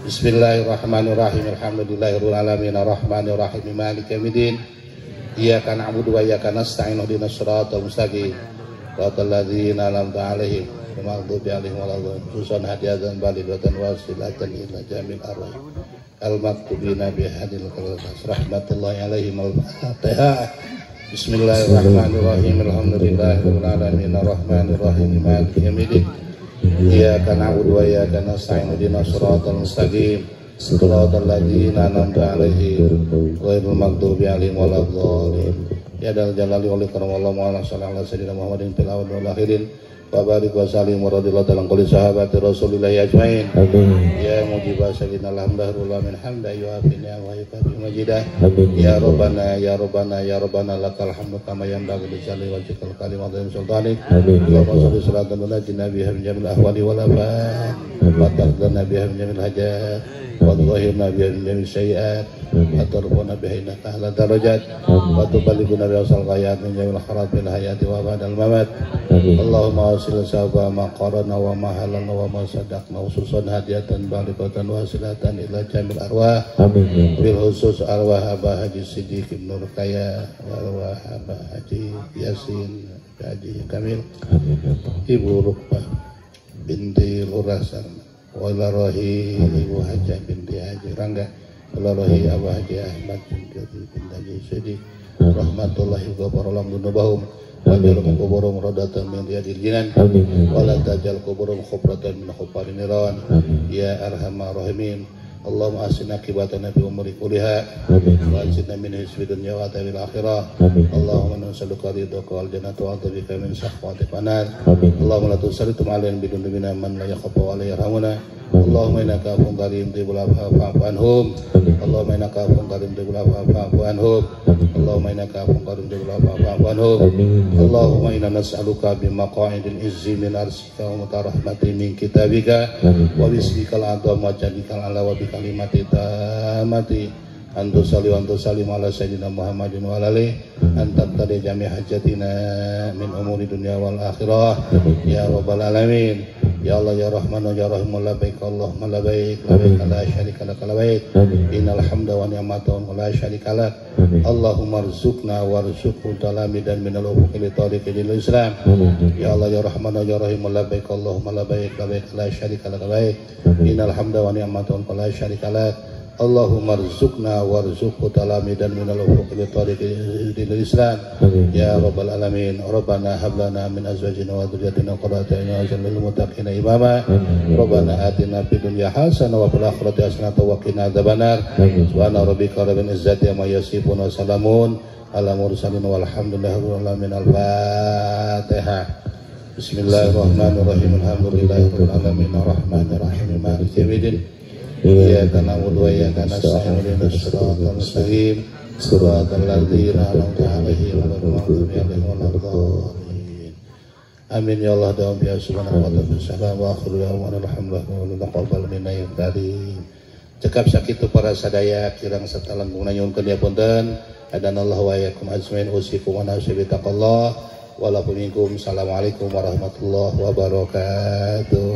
Bismillahirrahmanirrahim. Alhamdulillahirabbil alamin arrahmanirrahim maliki yaumiddin. Iyyaka na'budu wa iyyaka nasta'in ihdinas siratal mustaqim. Siratal ladzina an'amta 'alaihim ghairil maghdubi 'alaihim waladdallin. Khususan hadiyatan balidatan wasilatan ila jamil arwah. Al-maktubina bi hadil qur'an rahmatullahi 'alaihim al-Fatihah. Bismillahirrahmanirrahim. Alhamdulillahirabbil alamin arrahmanirrahim maliki yaumiddin. Iyyaka na'budu wa iyyaka nasta'in ihdinas siratal mustaqim. Siratal ladzina an'amta 'alaihim ghairil maghdubi 'alaihim waladdallin. Ya dal jalali wal ikram Allahumma shalli ala sayyidina Muhammadin fil awwalin wal akhirin wa barik wa sallim wa radhiyallahu ta'ala an kulli sahabati Rasulillah ajmain. Amin. Ya mujibah sayyidina alhamdulillah min hamda yu'afina wa yukafi majidah. Amin. Ya Rabbana ya Rabbana ya Rabbana lakal hamdu kama yanbaghi li jalali wajhikal karim wa 'azimi sultanik. Amin. Allahumma shalli salatan ala nabiyina min jamil ahwali wal afat wa taqdana biha min jamil hajat wa dhahirna biha min jamil sayyi'at wa tarfa'na biha innaka ahla darajat wa tuballighuna bi asal ghayat min jamil kharat bil hayati wa ba'dal mamat. Allahumma wasil sawaba ma qarana wa ma halalna wa ma sadaqna khususan hadiyatan balikatan wasilatan ila jamil arwah. Amin. Bil khusus arwah Abah Haji Siddiq Ibnu Rukaya wa arwah Abah Haji Yasin Haji Kamil. Amin. Ibu Rukbah binti Lurah Sarma wa ila rohi Ibu Hajah binti Haji Rangga wa ila rohi Abah Haji Ahmad bin Haji Siddiq rahmatullahi wa barakatuh. Waj'al quburum radatan min riyadil jinan wa la taj'al quburum khubratan min khufarin niran ya arhamar rahimin. Allahumma ahsin aqibatana fi umuri kulliha wa ajirna min khizyi dunya wa adzabil akhirah. Allahumma inna nas'aluka ridhaka wal jannata wa a'udzubika min sakhatika wan nar. Allahumma la tusallit 'alaina bidunubina man la yakhafu wa la yarhamuna. Allahumma innaka afuwwun karim tuhibbul afwa fa'fu anhum. Allahumma innaka afuwwun karim tuhibbul afwa fa'fu anhum. Allahumma innaka afuwwun karim tuhibbul afwa fa'fu anhum. Allahumma inna nas'aluka bimaqa'idil izzi min arsika wa mutarahmati min kitabika wa bismikal a'zam wa jadikal ala wa bikalimati tamati Antu sholli wa antu sallim ala sayyidina Muhammadin wa ala alihi anta tadi jami hajatina min umuri dunya wal akhirah ya rabbal alamin. Ya Allah ya Rahman ya Rahim labbaik Allahumma labbaik labbaik la syarika lak labbaik innal hamda wa ni'mata wa la syarika lak. Allahumma arzuqna warzuqhu talamidan minal ufuqi li tariqil Islam. Ya Allah ya Rahman ya Rahim labbaik Allahumma labbaik labbaik la syarika lak labbaik innal hamda wa ni'mata wa la syarika lak. Allahumma arzuqna warzuqhu talamidan minal ufuqi li tariqil Islam ya rabbal alamin. Rabbana hab lana min azwajina wa dhurriyyatina qurrata a'yun waj'alna lil muttaqina imama. Rabbana atina fid dunya hasanah wa fil akhirati hasanah wa qina adzabannar. Subhana rabbika rabbil izzati amma yasifun wa salamun ala mursalin walhamdulillahi rabbil alamin. Al-Fatihah. Bismillahirrahmanirrahim. Alhamdulillahi rabbil alamin arrahmanir rahim maliki yaumiddin. Iyyaka na'budu wa iyyaka nasta'in ihdinas siratal mustaqim siratal ladzina an'amta 'alaihim ghairil maghdubi 'alaihim waladdallin. Amin ya Allah dalam ya subhanahu wa ta'ala wa akhiru da'wana alhamdulillahi taqabbal minna ya karim. Cekap sakitu para sadaya kirang serta langkung nyuhunkeun ya punten. Adanallahu wa iyyakum ajmain usikum wa nafsi bi taqallah wa lakum minkum. Assalamualaikum warahmatullahi wabarakatuh.